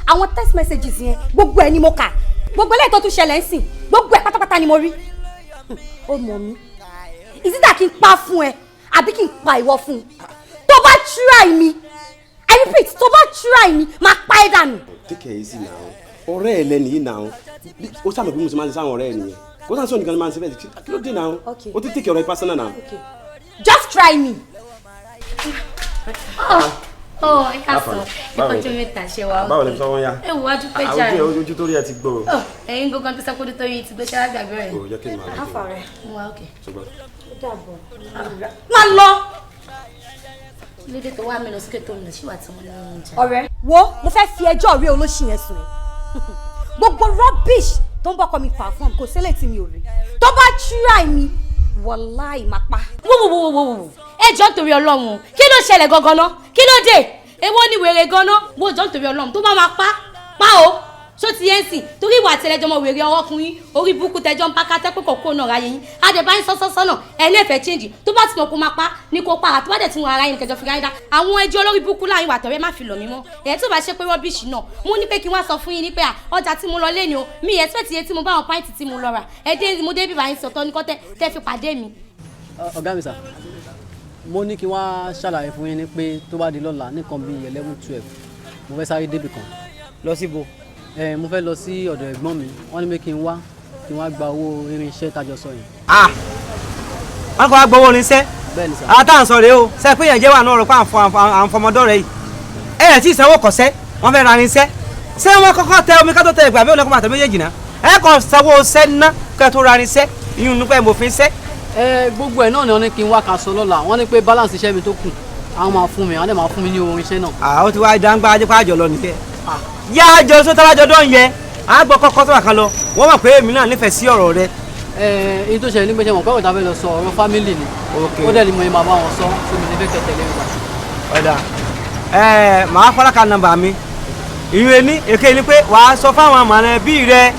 Àwọn text messages yẹn, gbogbo ẹ̀ ni mo kà. Gbogbo eléyìí tó tún ṣẹlẹ̀ ń sìn, gbogbo ẹ̀ pátápátá ni mo rí. Ó mọ̀ mí. Ìsídà kí n pa fún ẹ àbí kí n pa ìwọ fún un. Tó bá try mi, I repeat, tó bá try mi, máa pa ẹ́ dànù. Take it easy now. Ọ̀rẹ́ ẹ lẹ́nu yìí now. Ó sábà bí mo ṣe máa ń ṣe sáwọn ọ̀rẹ́ ẹ nìyẹn. Kó sáà sọ nìkan ni máa ń ṣe bẹ́ẹ̀. Kí ló dé now? Okay. Ó ti take ọ̀rọ̀ ẹ personal now. Okay. Just try me. Ọ ẹ ká sọ, ẹ kọjú mẹ́ta ṣe wa. Báwo ni sọ wọ́n yá? Ẹ wò wájú pé jàre. Àwọn ojú tó rí ẹ ti gbó. Ọ ẹ̀yin gbogbo tó sọ pé tó yín ti gbé ṣáà gbàgbé rẹ. O jẹ́ kí n máa lọ. Àfà rẹ̀. Mo wà okay. Ṣùgbọ́n. Má lọ. Kí ló dé tó wá mi lọ sókè tó mi lọ síwà tí wọ́n ní oúnjẹ? Ọ̀rẹ́, wo, mo fẹ́ fi ẹjọ́ rí olóṣì yẹn sùn ẹ́. Gbogbo rubbish tó ń bọ́kọ mi perform, kò sílẹ̀ tí mi ò rí. Tó bá try mi, wàláì máa pa. Wo wo wo wo wo, ẹ jọ̀ọ́ nítorí Ọlọ́run o, kí ló ṣẹlẹ̀ gangan ná? Kí ló dé? Èwo ni wèrè gan-an? Wo, jọ̀ọ́ nítorí Ọlọ́run, tó bá máa pa pa o, ṣó ti yẹn sìn? Torí ìwà àtẹlẹjọ ọmọ wèrè ọwọ́kùnrin orí burúkú tẹjọ ń bá ká tẹ́pẹ́ kọ̀ọ̀kọ́ náà ráyé yín, àdẹ̀bá yín sọ́sọ́sọ́ náà ẹ̀ lè fẹ́ change. Tó bá ti mọ̀ kó máa pa ní kó pa, àti bá dẹ̀ tí wọn ara yín kẹjọ fi ráyé dá àwọn ẹjọ́ olórí burúkú láàrin wà tọ̀rẹ́, má fi lọ̀ mí mọ́. Ẹ̀ tó bá ṣe pé rubbish náà mo ní pé kí wọ́n sọ fún yín ní pé à ọjà tí mo lọ lé ni o, mi expect iye tí mo bá wọn pint tí mo lọ rà. Ẹ dé, mo dé bíbá yín sọ̀tọ̀ ní kọ́ tẹ́ fi pàdé mi. Ọ̀gá mi sà, mo ní kí wọ́n á ṣàlàyé fún yín ní pé tó bá di lọ́la nìkan bíi 11, 12, mo fẹ́ sáré débì kan. Lọ síbo? Ẹ mo fẹ́ lọ sí ọ̀dọ̀ ẹ̀gbọ́n mi, wọ́n ní pé kí n wá kí n wá gba owó irinṣẹ́ tájọ sọ yẹn. Ah, wọ́n kọ́ wá gbowó irinṣẹ́? Bẹ́ẹ̀ ni sà. Àwọn táà ń sọ rèé o, ṣe pé yẹn jẹ́ wà náà rò pé à ń fọmọdọ́ rẹ yìí, ẹ ẹ̀ tí ìsanwó kọ̀ṣẹ́, wọ́n fẹ́ ra irinṣẹ́. Ṣé wọ́n kọ́kọ́ tẹ omi ká tó tẹ ìgbà bí òun kọ́ máa tẹ méjèèjì náà? Ẹ kàn sanwó ṣẹ́ ná kẹ́ tó ra irinṣẹ́ ìyún nípa ìmọ̀fin ṣẹ́. Ẹ gbogbo ẹ náà ni wọ́n ní kí n wá ká sọ lọ́la. Wọ́n ní pé balance iṣẹ́ mi tó kù, àwọn máa fún mi, àwọn dẹ̀ máa fún mi ní owó irinṣẹ́ náà. Àwọn tí wàá dáńgbá ajé pàjọ lọ nìyẹn, yá àjọ sọ tábàjọ dán yẹ àgbọ̀ kọ́kọ́ sọ̀rọ̀ kan lọ, wọ́n mọ̀ pé èmi náà nífẹ̀ẹ́ sí ọ̀rọ̀ rẹ. Ẹ èyí tó ṣẹlẹ̀ nígbà tí mo pẹ́ òtá fẹ́ lọ sọ ọ̀rọ̀ family ni, ó dẹ̀ ni mo máa bá wọn sọ, so mi ní fẹ́ kẹ́ tẹ̀lé mi gbà. Ọ̀dà ẹ màá fọlákà nọ́mbà mi ìyún ení èké ni pé wàá sọ fáwọn mọ̀lẹ́bí rẹ,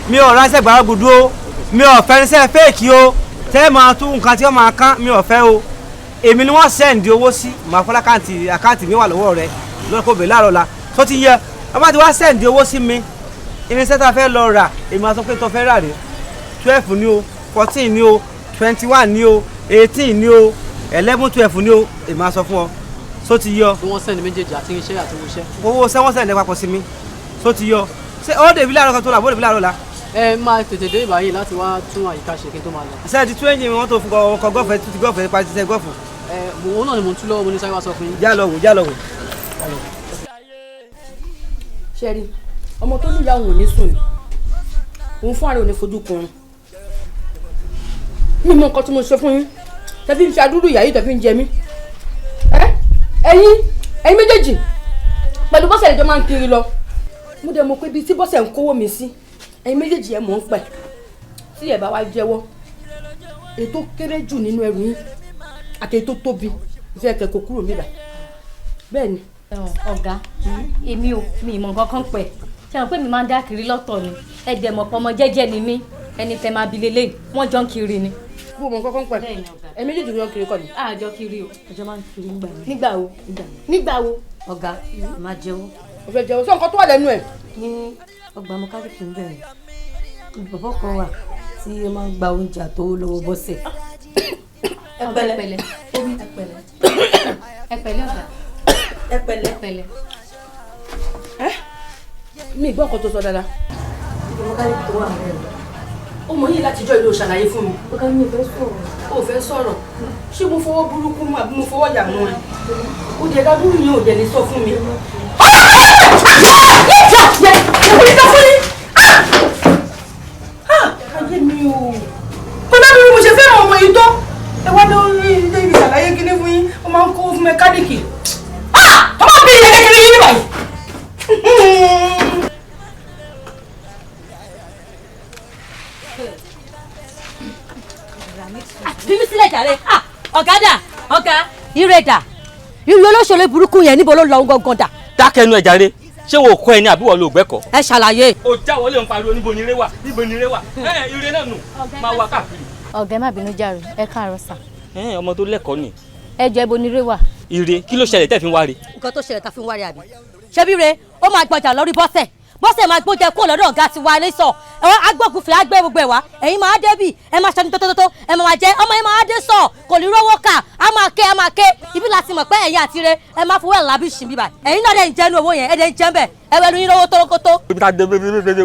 mi ò ránṣẹ́ gbàgbọ́dọ̀ o, mi ò fẹ́ ránṣẹ́ fake o, tẹ́ máa tún nǹkan tí wọ́n máa kán, mi ò fẹ́ o. Èmi ni wọ́n send owó sí, màá fọlá àkáǹtì mi wà lọ́wọ́ rẹ lọ́kọ̀ bẹ̀ láàárọ̀ la tó ti yẹ. Wọ́n bá ti wá send owó sí mi, irinṣẹ́ tá a fẹ́ lọ rà, èmi máa sọ pé tó fẹ́ rà rè 12 ni o, 14 ni o, 21 ni o, 18 ni o, 11, 12 ni o, èmi máa sọ fún ọ, só ti yọ. Bí wọ́n send méjèèjì, àti irinṣẹ́ àti owó iṣẹ́. Owó sẹ́wọ́n send papọ̀ sí mi, só ti yọ. Ṣé ó dèbí láàárọ̀ kan tó rà bó dèbí láàárọ̀ la? Ẹ máa tètè dé ìbáyìí láti wá tún àyíká ṣe kí n tó máa lọ. Ṣé ti tún ẹ́ńjìn wọn tó fún ọkọ̀ gọ́ọ̀fù ẹ ti gọ́ọ̀fù ẹ parí ṣiṣẹ́ gọ́ọ̀fù? Ẹ òun náà ni mò ń tú lọ́wọ́, mo ní sáré wá sọ fún yín. Já lọ wò, já lọ wò. Ṣẹ́rí ọmọ tó níyà òun ò ní sùn ni òun fún ààrẹ ò ní fojú kun un. Mi mọ nǹkan tí mo ṣe fún yín tẹ́fí ń fi adúrú ìyá yìí tẹ́fí ń jẹ mí. Ẹ ẹ̀yin méjèèjì pẹ̀lú bọ́sẹ̀ ìjọ máa ń kiri lọ, mo dẹ̀ mọ̀ pé ibi tí bọ́sẹ̀ ń kówó mi sí, ẹ̀yin méjèèjì ẹ̀ mọ̀ ń pẹ̀. Tí ẹ̀ bá wá jẹ́wọ́, èyí tó kéré jù nínú ẹrù yín àti èyí tó tóbi, ìfẹ́ kẹ́kọ̀ọ́ kúrò níbà bẹ́ẹ̀ ni. Ọ̀gá, èmi ò mi ìmọ̀ nǹkan kan pẹ̀. Ṣe àwọn pé mi máa ń dá kiri lọ́tọ̀ ni? Ẹ dẹ̀ mọ̀ pé ọmọ jẹ́jẹ́ ni mí. Ẹni tẹ́ máa bi lélẹ̀, wọ́n jọ ń kiri ni. Mo mọ nǹkan kan pẹ̀. Ẹ méjèèjì ló ń kiri kọ́ ni. Àjọ kiri o. Ọjọ́ máa ń kiri nígbà mi. Nígbà wo? Nígbà wo? Ọ̀gá, máa jẹ́wọ́. O fẹ́ jẹ́wọ́, sọ nǹkan tó wà lẹ́nu ẹ̀. Ní ọgbà mọkálíkì ń bẹ̀rẹ̀, bàbá kan wà tí ó máa ń gba oúnjẹ àtowó lọ́wọ́ Bọ́sẹ̀. Ẹ pẹ̀lẹ́. Omi ẹ pẹ̀lẹ́. Ẹ pẹ̀lẹ́ ọ̀gá. Ẹ pẹ̀lẹ́. Ẹ pẹ̀lẹ́. Ẹ mi gbọ́ nǹkan tó sọ dáadáa. Mọkálíkì tó wà bẹ́ẹ̀. Ó mọ yìí látijọ́ ìlú ṣàlàyé fún mi. Ọ̀gá mi ò fẹ́ sọ̀rọ̀. O fẹ́ sọ̀rọ̀. Ṣé mo fọwọ́ burúkú mú àbí mo fọwọ́ yà mú ẹ? Ó jẹ́ dádúró yẹn ò dẹ̀ lè sọ fún mi. Ayé mi o. Kọ́lá mi mo ṣe fẹ́ràn ọmọ yìí tó. Ẹ wá lórí ilé ibi ṣàlàyé kíní fún yín. Ó máa ń kó fún mẹkáníìkì. Ọmọ bí ilé kékeré yín báyìí. Fi mí sílẹ̀ jàre. Ọ̀gá dà, ọ̀gá, ire dà. Irú olóṣèlú burúkú yẹn níbo ló lọ ohun gangan dà? Dákẹ́nu ẹ̀ jàre, ṣé wo kọ́ ẹ ní àbí wọ́n lo ògbẹ́kọ̀? Ẹ ṣàlàyé. O já wọlé ń pariwo níbo ni ire wà, níbo ni ire wà, ẹ ire náà nù, máa wá káàkiri. Ọ̀gá ẹ má bínú jàre, ẹ káàárọ̀ sà. Ẹ ọmọ tó lẹ́kọ̀ọ́ ni. Ẹ jọ ibo ni ire wà. Ire kí ló ṣẹlẹ̀ tẹ́ fi ń wá re? Nǹkan tó ṣẹlẹ̀ ta fi ń wá re àbí? Ṣebí re, ó máa gbọjà lórí Bọ́sẹ̀. Bọ́sẹ̀ máa gbóúnjẹ kúrò lọ́dọ̀ ọ̀gá tiwa ní sọ. Ẹ̀wọ̀n agbógunfẹ̀ á gbé gbogbo ẹ̀ wá. Ẹ̀yin máa débì, ẹ máa ṣẹni tótótótó, ẹ máa jẹ, ọmọ yẹn máa dé sọ, kò ní rówó kà, á máa ké, á máa ké. Ibi láti mọ̀ pé ẹ̀yin àti re, ẹ máa fowó ẹ̀ lábí ṣì bíbà. Ẹ̀yin náà dẹ̀ ń jẹ́nu owó yẹn, ẹ̀ dẹ̀ ń jẹ́ bẹ̀, ẹ wẹ̀nu yín lówó tórókótó. Ibi tá a dé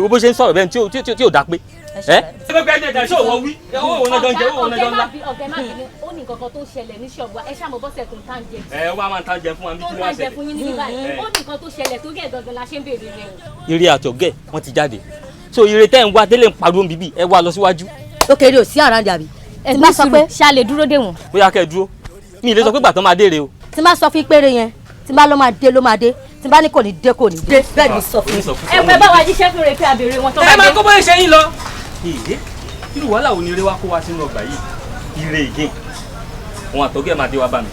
bó ṣe ń sọ̀rọ̀ bẹ́ẹ̀ tí ò dá pé. Ẹ gbẹgbẹ ẹ jẹ ṣé òwò wí owó òun náà jọ ń jẹ owó òun náà jọ ń lá. Ọ̀gá ẹ má bínú, ó ní nǹkan kan tó ṣẹlẹ̀ ní ṣọ́ọ̀bù wa, ẹ ṣáà mọ̀ Bọ́sẹ̀ tó ń tán jẹ. Ẹ wá máa ń tán jẹ fún wa bí Tó kí ń ló wá tán jẹ ṣẹlẹ̀. fún yín níbí báyìí. Ó ní nǹkan tó ṣẹlẹ̀ tó gẹ̀ gangan la ṣe ń béèrè rẹ̀ o. Ire àtọ̀gẹ́ wọ́n ti jáde so ire tẹ́ ń wá délé ń pariwo bíbí ẹ wá lọ síwájú. Ó kéré ò sí àràǹdà àbí. Ẹ má sọ pé ṣá lè dúró dè wọ́n. Bóyá kẹ́ ẹ dúró, mi ì lè sọ pé gbàtàn máa dé re o. Tí má sọ fún péré yẹn, tí bá ló máa dé ló máa dé, tí bá ní kò ní dé kò ní dé. Bẹ́ẹ̀ ni sọ fún mi. Ẹ pẹ́ bá wa jíṣẹ́ fún re pé a béèrè wọn tó bá dé. Ẹ máa kó bóyá ṣe yín lọ. Ìyé irú wàhálà wo ni ire wa kó wa sínú ọgbà yìí? Ire ìgé òun àtọ̀gẹ́ máa dé wa bá mi.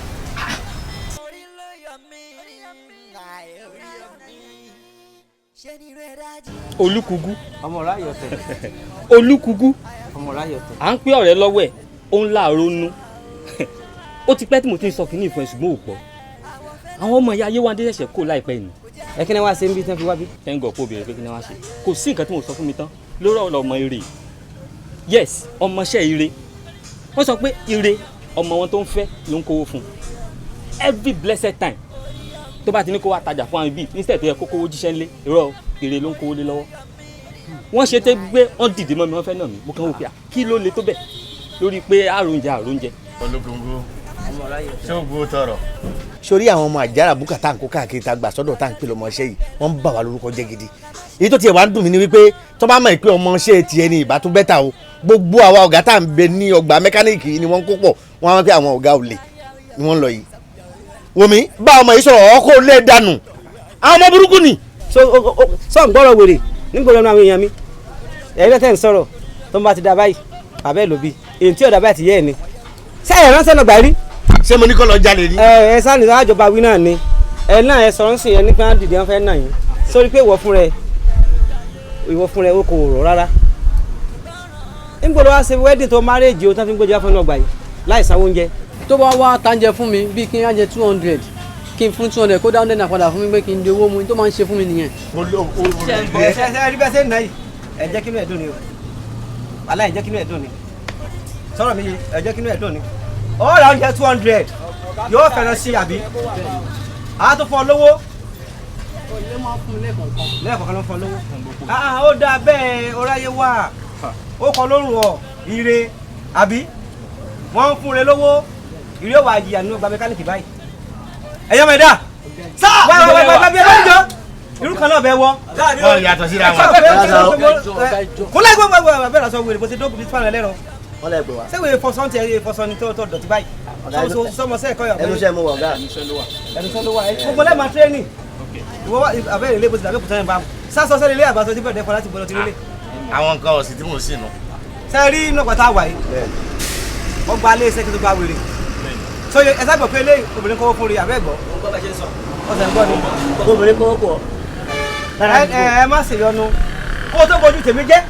Olúkúgú. Ọmọ ọ̀rá yọ̀tẹ̀. Olúkúgú. Ọmọ ọ̀rá yọ̀tẹ̀. À ń pé ọ̀rẹ́ lọ́wọ́ ẹ̀, ó ń láàárọ̀ nú. Ó ti pẹ́ tí mo ti ń sọ kínní ìfún ẹ ṣùgbọ́n ò gbọ́. Àwọn ọmọ ìyá Yéwándé ṣẹ̀ṣẹ̀ kó láìpẹ́ ni. Ẹ kí ni wàá ṣe ń bí tán fi wá bí? Thank God kó béèrè pé kí ni wàá ṣe. Kò sí nǹkan tí mo sọ fún mi tán lórí ọ̀rọ̀ ọmọ ire. Yes, ọmọọṣẹ́ ire. Wọ́n sọ pé ire ọmọ wọn tó ń fẹ́ ló ń kówó fún. Every blessed time tó bá ti ní kó wá tajà fún àwọn ibi instead tó yẹ kó kówó jíṣẹ́ ńlé irọ́ ire ló ń kówó lé lọ́wọ́. Wọ́n ṣe tẹ́ gbé wọ́n dìde mọ́ mi wọ́n fẹ́ nà mí mo kàn wò pé kí ló le tó bẹ̀ lórí pé àròúnjẹ àròúnjẹ. Olúkúngú ṣé o gbó tọrọ. Sórí àwọn ọmọ àjàrà búkà tá à ń kó káàkiri tá a gbà sọ́dọ̀ tá à ń pè lọ́mọṣẹ́ yìí wọ́n ń bà wá lórúkọ jẹ́ gidi. Èyí tó tiẹ̀ wá ń dùn mí ni wípé tó bá mọ̀ pé ọmọṣẹ́ tiẹ̀ ni ìbá tún bẹ́tà o. Gbogbo àwa ọ̀gá tá à ń bẹ ní ọgbà mẹkáníìkì yìí ni wọ́n ń kó pọ̀ wọ́n á wá pé àwọn ọ̀gá olè ni wọ́n ń lọ yìí. Wòmí bá ọmọ yìí sọ̀rọ̀ ọkọ̀ lé dànù àwọn ọmọ burúkú ni. Sọ ń gbọ́rọ̀ wèrè nígbò lọ́nu àwọn èèyàn mi ẹ̀yin lẹ́tẹ̀ ń sọ̀rọ̀ tó ń bá ti da báyìí bàbá ẹ̀ ló bí èyí tí ọ̀dà báyìí ti yẹ́ ẹ̀ ni. Ṣé ẹ̀ ránṣẹ́ náà gbà rí? Ṣé mo ní kó lọ jalè ni? Ẹ ẹ sáà ní àjọba wí náà ni ẹ náà ẹ sọ̀rọ̀ ń sìn ẹ nípa dìde wọn fẹ́ nà yín sórí pé ìwọ fún rẹ o kò rọ̀ rárá. Nígbò ló wá ṣe wedding tó marriage o tán fi ń gbójú wá fún ọgbà yìí láì sanwó oúnjẹ. Tó bá wá tánjẹ fún mi bíi kí n jẹ 200 kí n fún 200 kó dáhùn dẹ́nà padà fún mi pé kí n di owó mu tó máa ń ṣe fún mi nìyẹn. Ṣe ṣe rí bẹ́ẹ̀ ṣe ń nà yìí ẹ jẹ́ kínú ẹ̀ dùn ni o aláì jẹ́ kínú ẹ̀ dùn ni sọ̀rọ̀ mi yìí ẹ jẹ́ kínú ẹ̀ dùn ni ó ra oúnjẹ 200 yóò fẹ́ràn sí àbí a tó fún ọ lówó lẹ́ẹ̀kọ̀ọ̀kan ló fún ọ lówó ó dáa bẹ́ẹ̀ ọ̀ráyé wà ó kọ lórùn ọ ire àbí wọ́n ń fún re lówó ire wà jìyà nínú ọgbà mẹkáníìkì báyìí ẹ̀yọ́ mẹ́ta wá wá wá wá bí ẹ bá ń jọ irú kan náà bẹ wọ. Wọ́n yàtọ̀ síra wọn. Kúnlẹ̀ gbogbo abẹ́rẹ́ aṣọ wèrè bó ti dókun bí fáwọn ẹlẹ́rọ. Wọ́n lè pè wá. Ṣé wèrè fọṣọ ti fọṣọ ni tó dọ̀tí báyìí? Sọmọṣẹ́ ẹ̀kọ́ yà. Ẹnu iṣẹ́ mo wọ̀ ọ̀gá. Ẹnu iṣẹ́ ló wà. Gbogbo lẹ́ẹ̀ máa tírénì. Ìwọ abẹ́rẹ́ ilé bó ti dàbí kùtà yẹn bá mu. Sásọ sẹ́lẹ̀ ilé àbáṣọ tí bẹ̀rẹ̀ fọ láti bọ̀lọ̀ ti rí lé. Àwọn nǹkan ọ̀sìn tí mò ń sìn nù. Ṣé rí inú ọgbà tá a wà yìí? Wọ́n gba ilé iṣẹ́ kí tó gba wèrè. So ẹ sábà pé ilé obìnrin kọ́wọ́ fún rí abẹ́ gbọ́. Ọ̀sẹ̀ ń gbọ́ ni. Obìnrin kọ́wọ́ pọ̀. Ẹ má ṣèyọnu kó o tó bójú tèmi jẹ́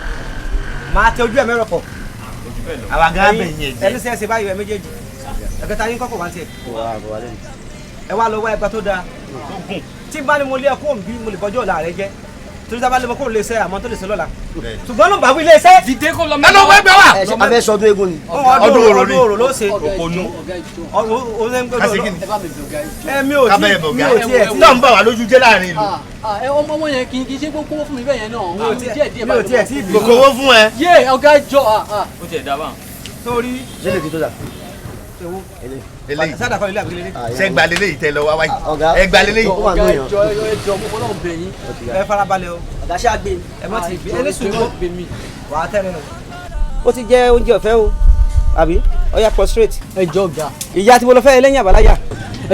máa tẹ ojú ẹ mẹ́rọ̀ pọ̀. Àwa gan bẹ̀ yín ẹ̀jẹ̀. Ẹni sẹ́yìn ṣe báyìí ẹ méjèèjì. Ẹ̀kẹta yín kọ́kọ́ wá tiẹ̀. Ẹ wá lọ wá ẹgbà tó dáa. Tí bá ní mo lé ẹkọ́ òǹbí mo lè bọ́jọ́ ọ̀la rẹ jẹ́. Torí tá a bá lé mọ kó lè ṣe àmọ́ tó lè ṣe lọ́la. Ṣùgbọ́n ló ń bá wí ilé iṣẹ́. Dìde kó lọ mẹ́rin. Ẹ lọ wá ẹgbẹ́ wa. Abẹ́ sọdún eégún ni. Ọdún orò ni. Ọdún orò ló ṣe. Òpònú. Mi ò tí mi ò tí ẹ̀ tí. Tó ń bà wá lójú jẹ́ láàrin ìlú. Ẹ ọmọ yẹn kì í ṣe pé kówó fún mi bẹ́ẹ̀ yẹn náà. Díẹ̀ díẹ̀ mi ò tiẹ̀ tí ì bí. Kò kówó fún ẹ. Yé ọ̀gá ìjọ. Ó tiẹ̀ dábàá. Sórí. Ṣé lè fi tó dà? Eléyìí. Sádà kọ́ ilé àbí ilé. Ṣé gba leléyìí tẹ lọ wá wáyé? Ẹ gba leléyìí. Ọ̀gá ìjọ ẹjọ mo fọlọ́ bẹ̀ yín. Ẹ farabalẹ̀ o. Ọ̀gá ṣáà gbé. Ẹ mọ̀ ti gbé. Ẹ ní sùúrù. Wà á tẹ́lẹ̀ nù. Ó ti jẹ oúnjẹ ọ̀fẹ́ o, àbí? Ó yá prostrate. Ẹ jọ ọ̀gá. Ìyá tí mo lọ fẹ́ ẹlẹ́yìn àbáláyà.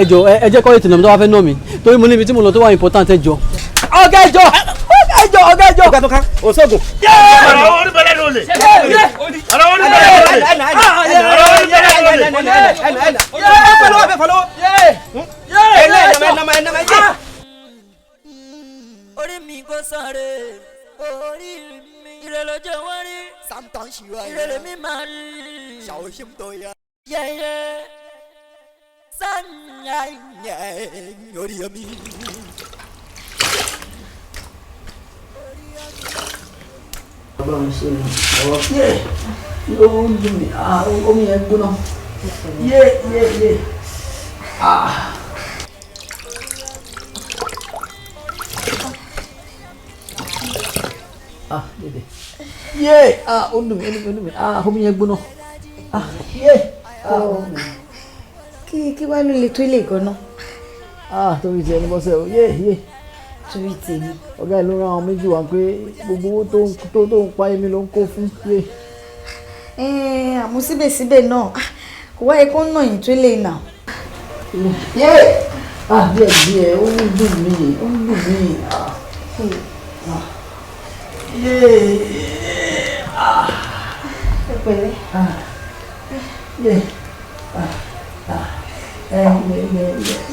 Ẹ jọ ẹ jẹ́ kọ́ ètò ìnàmí tó wá fẹ́ nà mí torí mo níbi tí mo lọ tó wà important ẹ jọ. Ọ̀gá ẹ jọ ọ̀gá ẹ jọ ọ̀gá ẹ jọ. Ọ̀gá tó ká òṣogùn. Ọ̀rọ̀ orí bẹ̀rẹ̀ ló lè. Ọ̀rọ̀ orí bẹ̀rẹ̀ ló lè. Ọ̀rọ̀ orí bẹ̀rẹ̀ ló lè. Orí mi kò sọ̀rọ̀ orí mi ìrẹ̀lọ́jọ́ wọ́n rí ìrẹ̀lẹ̀ mi máa rí yẹ́yẹ́ sanya orí mi. Bàbá mi ṣe ọ̀rọ̀ yé ló ń dùn mí, omi yẹn gbóná yé yé yé. Ah dédé yé, ah ó ń dùn mí, ó ń dùn mí, ó ń dùn mí, ah omi yẹn gbóná, ah yé, ah ó ń dùn mí. Kí wàá ló lè tó ilé gan-an? Ah torí tiẹ̀ ní bọ́sẹ̀ o, yé yé. Torí tèmi. Ọ̀gá ẹ̀ ló rán àwọn méjì wá pé gbogbo owó tó ń pa èmi ló ń kó fún yé. Àmọ́ síbẹ̀síbẹ̀ náà kò wáyé kó nà yín tó lè nà. Yé ah díẹ̀ díẹ̀ ó ń dùn mí, ó ń dùn mí. Yé ah. Ẹ pẹ̀lẹ́. Yé ah ah ẹ ẹ ẹ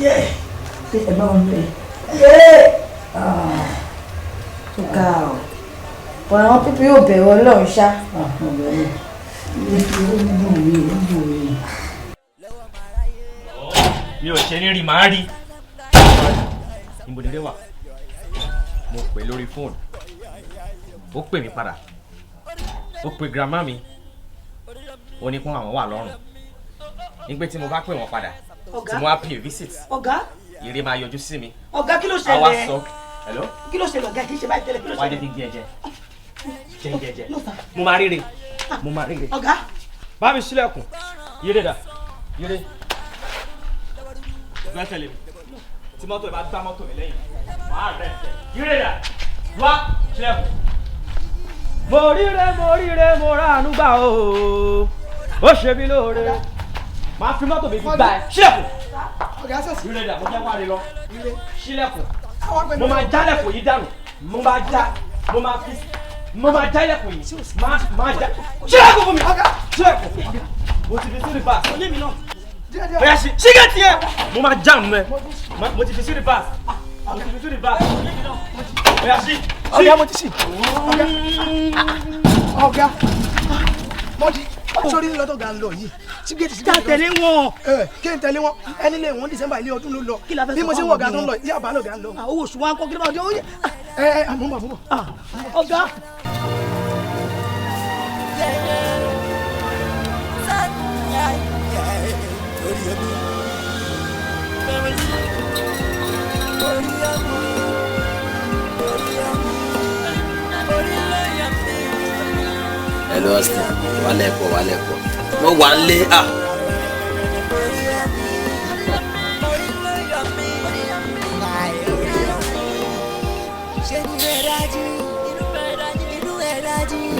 yé ẹ bá wọn bẹ yé. Tó ga ọ bọ̀ àwọn pípé yóò bẹ̀rù Ọlọ́run ṣá. Mi ò ṣe ní rí màá rí. Níbo ni eré wà? Mo pè lórí fóònù. Ó pè mí padà. Ó pe grandma mi. Ó ní kó àwọn wà lọ́rùn. Nígbà tí mo bá pè wọ́n padà, tí mo wá pay visit. Ọ̀gá. Ire máa yọjú sí mi. Ọ̀gá kí ló ṣẹlẹ̀? Àwa sọ. Hello? Kí ló ṣẹlẹ̀ ọ̀gá kì í ṣe báyìí tẹ́lẹ̀ kí ló ṣẹlẹ̀? Wá jẹ́ kí n gé ẹ jẹ. Jẹ́ n gé ẹ jẹ. Mo máa ríre. Mo máa ríre. Ọ̀gá. Bá mi ṣílẹ̀kùn. Yéré dà. Yéré. Ọ̀gá tẹ̀lé mi. Tí mọ́tò ẹ̀ bá gbá mọ́tò mi lẹ́yìn, màá rẹ̀ ẹ̀. Yéré dà. Wá ṣílẹ̀kùn. Mo ríre mo ríre mo ráàánú gbà o. Ó ṣe mí lóore. Màá fi mọ́tò mi fi gbá ẹ. Ṣílẹ̀kùn. Ọ̀gá sẹ̀sì. Yéré dà, mo jẹ́ wá rí lọ. Ṣílẹ̀kùn. Mo máa jálẹ̀kùn yìí dànù. Mo máa já. Mo máa fi. Mo máa jálẹ̀kùn yìí. Máa já. Ṣílẹ̀kùn fún mi. Ṣílẹ̀kùn. Mo ti fi sí rìfáàsì. Oya ṣí ṣígẹ̀tì yẹn. Mo máa já mọ́ ẹ. Mo ti fi sí rìfáàsì. Mo ti fi sí rìfáàsì. Oya ṣí. Ọ̀gá mo ti ṣí. Ọ̀gá mo ti sórí lọ́tọ̀ ga ń lọ yìí. Sígẹ́tì Já tẹ̀lé wọn. Kí n tẹ̀lé wọn, ẹni lé wọn December ilé ọdún ló lọ. Bí mo ṣe wọ ọ̀gá tó ń lọ, ìyá àbá lọ̀gá ń lọ. Owó oṣù wa ń kọ́ kí ló máa dé oúnjẹ. Ẹ ẹ àmọ́ bọ̀ àmọ́ bọ̀. Ọ̀gá. Hello Austin, wálẹ̀ pọ̀ wálẹ̀ pọ̀. Mo wà ń lé à.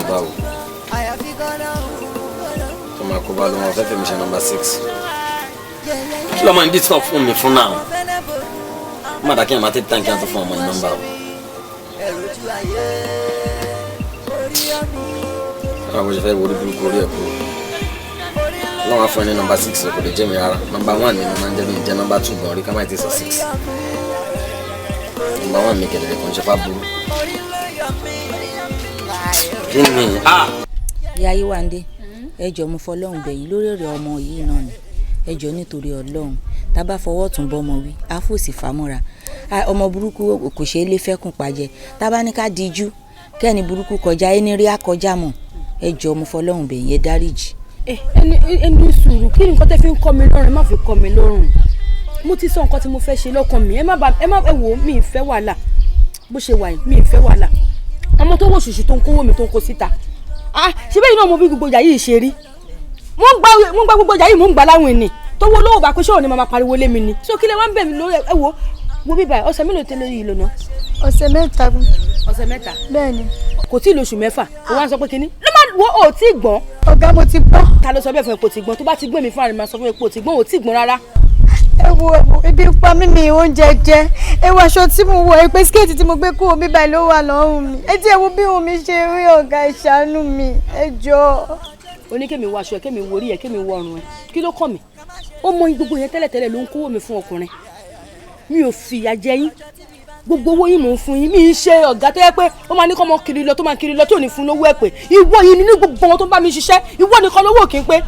Báwo? Tó máa kó bá ló wọn fẹ́ fẹ́ mi ṣe nọ́mbà 6. Kí ló máa ń disturb fún mi fún náà? Ó má dà kí n máa tètè tàǹkì àti fún ọmọ ní nọ́mbà o. Báwo bó ṣe fẹ́ wọlé burúkú orí ẹ̀ kúrò? Ọlọ́run á fún ẹ ní nọ́mbà 6 kò lè jẹ́ mi rárá. Nọ́mbà 1 ni mo máa ń jẹ́ mi jẹ́ nọ́mbà 2 gan rí ká má ti sọ 6. Nọ́mbà 1 mi kẹ̀lẹ́ kò ń ṣe fá burú. Kí ni? Ìyá Yéwándé, Ẹ jọ̀ọ́, mo fọlọ́run bẹ̀yìn lórí ọ̀rọ̀ ọmọ yìí náà ni. Ẹ jọ̀ọ́, nítorí Ọlọ́run, tá a bá fọwọ́ tún bọ́mọ wí, á fòsì fàmọ́ra. Ọmọ burúkú kò ṣeé lé fẹ́kùn pàjẹ́. Tá a bá ní ká dijú kẹ́ni burúkú kọjá, ẹni rí àkọjá mọ̀. Ẹ jọ̀ọ́, mo fọlọ́run bẹ̀yìn, ẹ dáríjì. Ẹni ẹni sùúrù, kí ni nǹkan tẹ́ fi ń kọ́ mi lọ́rùn? Ẹ má fi kọ́ mi lọ́rùn. Mo ti sọ nǹkan tí mo fẹ́ ṣe lọ́kàn mi. Ẹ má ba ẹ má ẹ wò ó, mi ì fẹ́ wàhálà. Bó ṣe wà yìí, mi ì fẹ́ wàhálà. Ọmọ tó wò ṣùṣù tó ń kówó mi tó ń kó síta, ah, ṣé bẹ́ẹ̀ náà mo bí gbogbo ìyá yìí ṣe rí. Mo ń gba gbogbo ìyá yìí, mo ń gbà láwìn ni. Tó wo lówó bá pé ṣé òun ni màá máa pariwo lé mi ni? So kí lè wá ń bẹ̀ mí lórí? Ẹ wo, wo bíbá ẹ, ọ̀sẹ̀ mélòó tẹ́lẹ̀ yìí lónà? Ọ̀sẹ̀ 3. Ọ̀sẹ̀ 3? Bẹ́ẹ̀ni. Kò tí ì lóṣù 6, ó wá ń sọ pé kínní ló máa wo ò tí ì gbọ́n. Ọ̀gá, mo ti gbọ́. Ta ló sọ bẹ́ẹ̀ fún epo tí gbọ́n? Tó bá ti gbé mi fúnra rẹ̀ máa sọ fún epo tí gbọ́n, ò tí ì gbọ́n rárá. Ẹ wo, ẹ wo, ebi ń pa mí, mi oúnjẹ jẹ. Ẹ wo aṣọ tí mo wọ, ẹ pé skirt tí mo gbé kúrò mi báyìí ló wà lọ́rùn mi. Ẹ tí ẹ wo bí ohun mi ṣe rí, ọ̀gá, ẹ ṣàánú mi, ẹ jọ̀ọ́. Ó ní kémi wọ aṣọ ẹ, kémi wo orí ẹ, kémi wọ ọrùn ẹ, kí ló kàn mí? Ó mọ gbogbo yẹn tẹ́lẹ̀tẹ́lẹ̀ ló ń kówó mi fún ọkùnrin. Mi ò fìyà jẹ yín, gbogbo owó yín mò ń fún yín. Mi ń ṣe ọ̀gá tó yẹ pé ó máa ní kọ́ ọmọ kiri lọ, tó máa kiri lọ tó ní fún lówó ẹ̀ pé ìwọ yìí nínú gbogbo wọn tó ń bá mi ṣiṣẹ́, ìwọ nìkan lówó kí n pé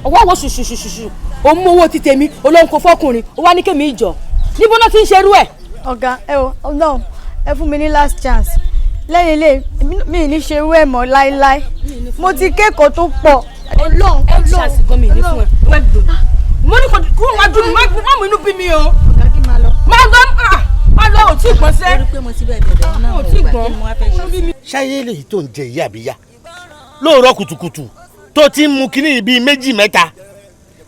ọwọ́ àwọ̀ ṣùṣùṣùṣù. Ó mú owó ti tèmi, olóhùn kò fọkùnrin, ó wá ní kémi ìjọ. Níbo náà ti ń ṣerú ẹ̀? Ọ̀gá, ẹ wo, Ọlọ́run, ẹ fún mi ní last chance. Lẹ́yìn ilé mi ì ní ṣe irú ẹ̀ mọ́ láéláé. Mo ti kẹ́kọ̀ọ́ tó pọ̀. Ọlọ́run. Ẹ ṣàṣì gan, mi ní fún ẹ. Mo ní kò kúrò wájú mi, má mú inú bí mi o. Má lọ, má lọ, ò tí ì gbọ́n sẹ́. Orí pé mo ti bẹ́ẹ̀ bẹ̀rẹ̀ òun náà, ò tí ì mo gbà. Gbọ́n. Kí ni mo wá fẹ́ ṣe? Inú bí mi. Ṣáyé lèyí tó ń jẹ ìyá àbíyá lóòrọ̀ kùtùkùtù tó ti ń mu kínní bíi méjì mẹ́ta,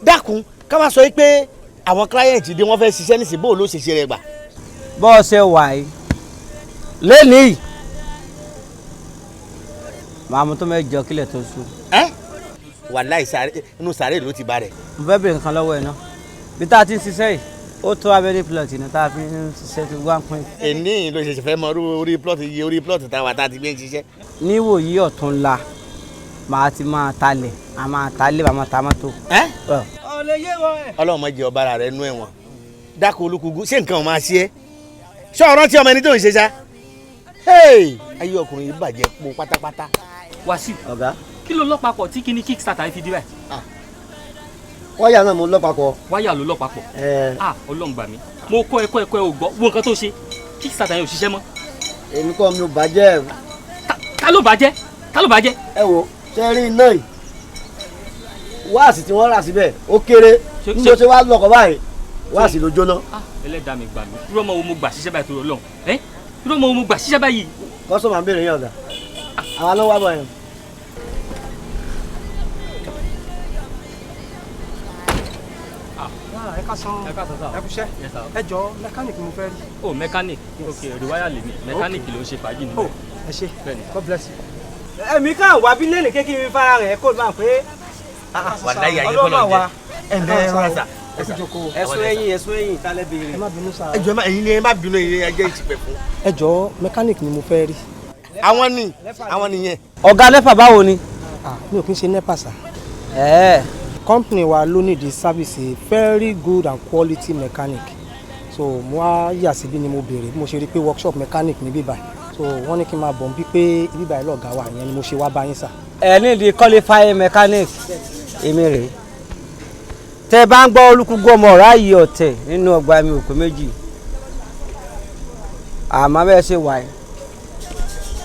dákun, ká wá sọ pé àwọn client dé, wọ́n fẹ́ ṣiṣẹ́ nísìnyí, bó ló ṣe ṣe rẹ̀ gbà? Bọ́ọ̀ ṣe wà yìí lẹ́nìí, màá mú tó 8 kílẹ̀ tó ṣú. Ẹ wàláì, sáré inú sáré ló ti bá rẹ̀. Mo fẹ́ bèrè nǹkan lọ́wọ́ ẹ̀ náà. Bí tá a ti ń ṣiṣẹ́ yìí, ó tó abẹ́rẹ́ plot ní tá a fi ń ṣiṣẹ́ tí wọ́n á pín. Èní ló ṣẹ̀ṣẹ̀ fẹ́ mọ orí plot, iye orí plot táwa tá a ti gbé ń ṣiṣẹ́. Níwòyí ọ̀túnla, màá ti máa talẹ̀, a máa talẹ̀, màá máa ta mọ́tò. Ẹ ọlọ́run má jẹ́ ọba ara rẹ̀ nú ẹ̀wọ̀n. Dákun, olúkúgú, ṣé nǹkan ò máa ṣe é? Ṣé ọ̀rọ̀ tí ọmọ ẹni tó ń ṣe ṣá? Hey! Ayé ọkùnrin yìí bàjẹ́ po pátápátá. Wàsíù. Ọ̀gá. Kí ló lọ papọ̀ tí kíní kickstarter yìí fi di báyìí? Wáyà náà mo lọ papọ̀. Wáyà ló lọ papọ̀? Ẹ. Ah, Ọlọ́run gbà mí. Mo kọ́ ẹ̀kọ́ ẹ̀kọ́ ẹ ò gbọ́. Wo nǹkan tó ṣe, kickstarter yẹn ò ṣiṣẹ́ mọ́. Èmi kọ́, mi ò bàjẹ́. Ta ló bàjẹ́? Ta ló bàjẹ́? Ẹ wo, ṣe rí iná yìí, wáàsì tí wọ́n rà síbẹ̀ ó kéré. Ní mo ṣe wá lọkọ̀ báyìí, wáàsì ló jóná. Ah, ẹlẹ́dàá mi gbà mí. Irú ọmọ wo mo gbà ṣiṣẹ́ báyìí torí Ọlọ́run? Ẹ́, irú ọmọ wo mo gbà ṣiṣẹ́ báyìí? Customer ń béèrè yín, ọ̀gá. Àwa ló wá bọ̀ yẹn. Ẹ káàsán. Ẹ káàsán sir. Ẹ kúṣẹ́. Yes, sir. Ẹ jọ̀ọ́, mechanic mo fẹ́ rí. Oh, mechanic. Ok, rewire lèmi. Mechanic ló ń ṣe fàájì níbẹ̀. Oh, ẹ ṣé. Bẹ́ẹ̀ni. God bless you. Ẹ̀mí kan wà bí lẹ́nìí kékeré fara rẹ̀ kó máa pé. Wàláyé, ayé kọ́ lọ jẹ. Ẹ ǹlẹ́, ẹ rọra sà. Ẹ̀sùn ẹ̀yìn, ẹ̀sùn ẹ̀yìn, ìtàlẹ̀ béèrè. Ẹ má bínú sá. Ẹ jọ̀ọ́, ẹ̀yin ni ẹ má bínú, ẹ̀yin ẹ jẹ́ ìtìpẹ̀ fún. Ẹ jọ̀ọ́, mechanic ni mo fẹ́ rí. Àwọn ni, àwọn nìyẹn. Ọ̀gá NEPA, báwo ni? Ah, mi ò kí ń ṣe NEPA sà. Ẹ̀ẹ́. Company wa ló need the service a very good and quality mechanic, so mo wá yà síbí ni mo béèrè. Bí mo ṣe rí i pé workshop mechanic ní bíbá, so wọ́n ní kí n máa bọ̀ ń bí pé bíbá yìí lọ̀gá wa yẹn ni mo ṣe wá bá yín sà. Ẹ ní di qualifying mechanic, èmi rèé. Tẹ bá ń gbọ́ olúkúgbọ́ ọmọ ọ̀rá yìí ọ̀tẹ̀ nínú ọgbà mi òkú méjì, àmọ́ bẹ́ẹ̀ ṣe wà yìí,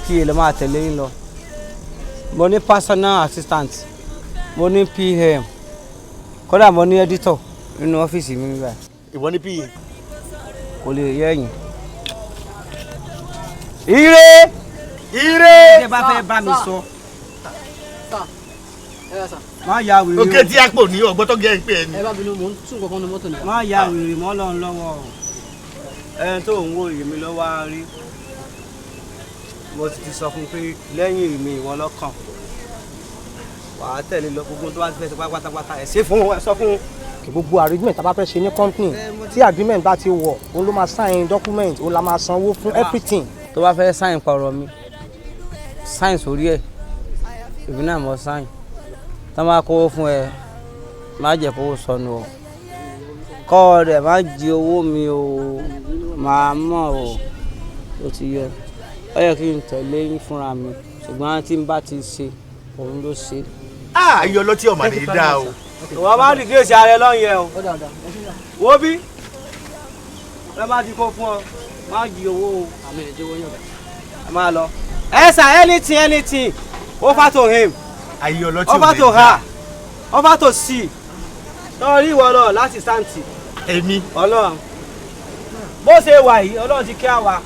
kí èlò máa tẹ̀lé yín lọ. Mo ní personal assistant, mo ní PM, kódà mo ní editor nínú ọ́fíìsì mi níbẹ̀. Ìwọ ní PA? Kò lè yẹ ẹ̀yìn. Ire. Ire. Ẹ bá fẹ́ bá mi sọ. Má ya wèrè o. Òkè tí a pò ní ọgbọ́n tó gẹ́ ń pè é ni. Ẹ bá bínú, mò ń tún nǹkan kan nu mọ́tò ni. Má ya wèrè mọ́ lọ́n lọ́wọ́ o. Ẹni tó ń wo èmi ló wá rí. Mo ti sọ fún un pé lẹ́yìn mi, ìwọ lọ́kàn. Wàá tẹ̀lé lọ, gbogbo tó bá ti fẹ́ ṣe pátápátá, ẹ̀ ṣe fún un, ẹ sọ fún un. Gbogbo arrangement tá a bá fẹ́ ṣe ní company, tí agreement bá ti wọ̀, òun ló máa sign document, òun la máa sanwó fún everything. Tó bá fẹ́ sign pọ̀rọ̀ mi, sign sórí ẹ̀, èmi náà mọ̀ sign. Tó bá kówó fún ẹ, má jẹ́ kówó sọnù o. Kọ́ rẹ̀ má jí owó mi o, màá mọ̀ o, ó ti yẹ. Ó yẹ kí n tẹ̀lé yín fúnra mi, ṣùgbọ́n tí n bá ti ṣe, òun ló ṣe. Ayé ọlọ́tí ọ̀mà ní í dáa o. Ìwọ máa ń dìgírèsì ara ẹ lọ́yìn ẹ o. Wo bí ẹ bá ti kó fún ọ, má jí owó o. Àmì ìjẹ́wọ́ yàn. Ẹ máa lọ. Ẹ sà, anything, anything, over to him. Ayé ọlọ́tí ò Over ní to dáa. her, over to she. Sọ́ọ́rí ìwọ lọ láti sáǹtì. Èmi. Ọlọ́run. Bó ṣe wà yìí, Ọlọ́run ti kí àwa.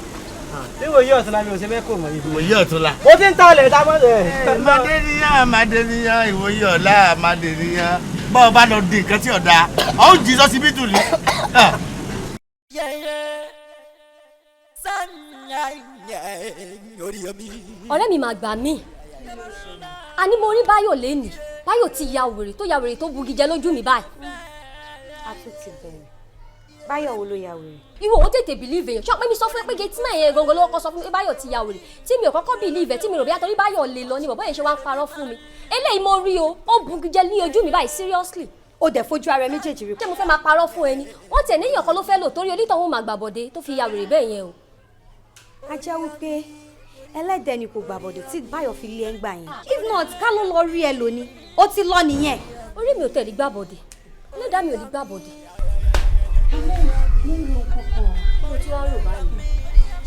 Níwòye ọ̀tún la mi ò ṣe mẹ́kò mọ̀ yìí. Ìwòye ọ̀tún la. Mo ti ń talẹ̀ dámọ́ ẹ̀. Màdéníyàn, Màdéníyàn, ìwòye ọ̀la, Màdéníyàn. Bọ́ọ̀ bá lọ di nǹkan tí ọ̀dà, ọ̀ ń jí sọ́sibítù ni. Ọ̀rẹ́ mi máa gbà mí. Àní mo rí Báyọ̀ lẹ́nìí. Báyọ̀ ti ya wèrè tó ya wèrè tó bugi jẹ lójú mi báyìí. A tún ti bẹ̀rẹ̀. Báyọ̀ wo ló ya wèrè? Ìwọ ò tètè believe èèyàn. Ṣé pé mi sọ fún ẹ pé gateman yẹn gangan ló kọ́kọ́ sọ fún mi pé Báyọ̀ ti ya wèrè, tí mi ò kọ́kọ́ believe ẹ̀, tí mi rò bí àtọ́rí Báyọ̀ lè lọ ni bọ̀bọ́ yẹn ṣe wá ń parọ́ fún mi. Eléyìí mo rí o, ó bugi jẹ ní ojú mi báyìí, seriously. Ó dẹ̀ fojú ara ẹ méjèèjì rí? Ṣé mo fẹ́ máa parọ́ fún ẹni? Wọ́n tẹ̀ níyàn kan ló fẹ́ lò torí onítọ̀hún máa gbàbọ̀dé tó fi ya wèrè bẹ́ẹ̀ yẹn o. A jẹ́ wípé ẹlẹ́dẹ̀ ni kò gbàbọ̀dé tí Báyọ̀ fi lé ẹ ń gbà yẹn. If not, ká ló lọ rí ẹ lónìí, ó ti lọ nìyẹn. Orí mi ò tẹ̀lé gbàbọ̀dé, ẹlẹ́dàá mi ò ní gbàbọ̀dé. Mo ń lo nǹkan kan. Kí ló tún wá rò báyìí?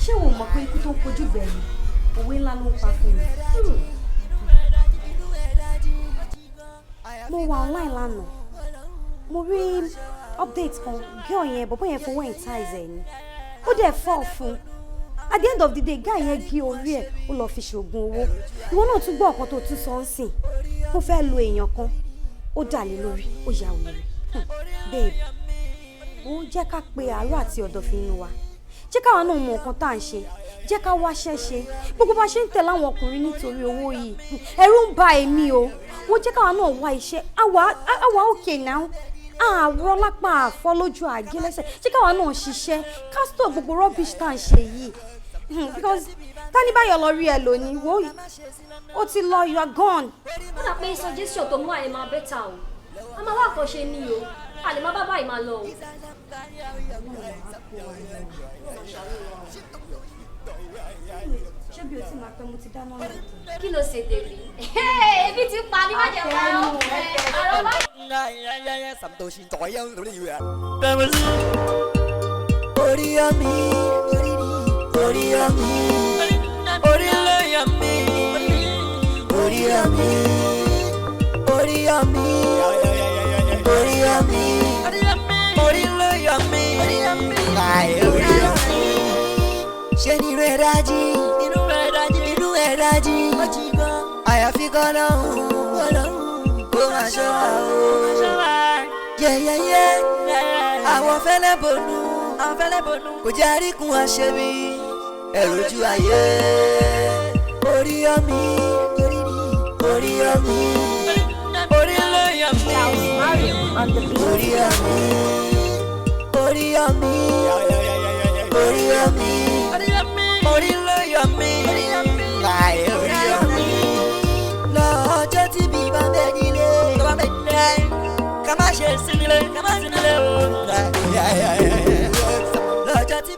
Ṣé o mọ̀ pé ikú tó ń kojú gbẹ̀yìn, òwe ńlá ló ń pa fún mi? Mo wà online lánàá, mo rí update kan. Girl yẹn, bọ̀bọ̀ yẹn fowó entice ẹ̀ ni, ó dẹ̀ fall fún. At the end of the day, guy yẹn gé orí ẹ̀, ó lọ fi ṣoògùn owó. Ìwọ náà tún gbọ́ ọ̀kan tó tún sọ ń sìn ó fẹ́ lo èèyàn kan, ó dà lé lórí, ó ya wèrè. Babe, ó jẹ́ ká pe àárọ̀ àti ọ̀dọ̀fin inú wa, jẹ́ káwa náà mọ nǹkan tá à ń ṣe, jẹ́ ká wáṣẹ́ ṣe. Gbogbo bá ṣe ń tẹ̀lé àwọn ọkùnrin nítorí owó yìí, ẹ̀rù ń ba èmi o. Wọ́n jẹ́ káwa náà wá iṣẹ́ àwa. Okay now, àárọ̀ lápá, àfọ́ lójú, àgé lẹ́sẹ̀. Jẹ́ káwa náà ṣiṣẹ́, ká stop gbogbo rubbish tá à ń ṣe yìí, because tani Báyọ̀ lọ rí ẹ lónìí, wo, ó ti lọ, you are gone. Ó dà pé suggestion tó mú àyè máa better o. A máa wá àkànṣe ní o, a lè má bá báyìí máa lọ o. Ṣé bí o ti máa pẹ́, mo ti dáná lẹ́tọ̀ọ́. Kí ló ṣe tèmi? Ebi ti pa mí, má jẹ pa ọ́ àrọ́ bá. Orí mi, orí mi, orí ló yọ mí. Orí mi, orí mi, orí mi, orí ló yọ mí. Orí mi, ṣé nínú ẹ̀ dájí, inú ẹ̀ dájí, àyàfi kọ́lọ́hún kó máa ṣọ́ wa o. Yẹ́yẹ́yẹ́, àwọn fẹ́lẹ́ bonú, kò jẹ́ àríkún àṣebí ẹ̀rù ojú ayé. Orí omi, orí omi, orí ló yọ mí. Orí omi, orí omi, orí omi, orí ló yọ mí. Orí omi, lọ́jọ́ tí bí bá bẹ nílé, ká má ṣe sí nílé, ká má sí nílé o. Lọ́jọ́ tí.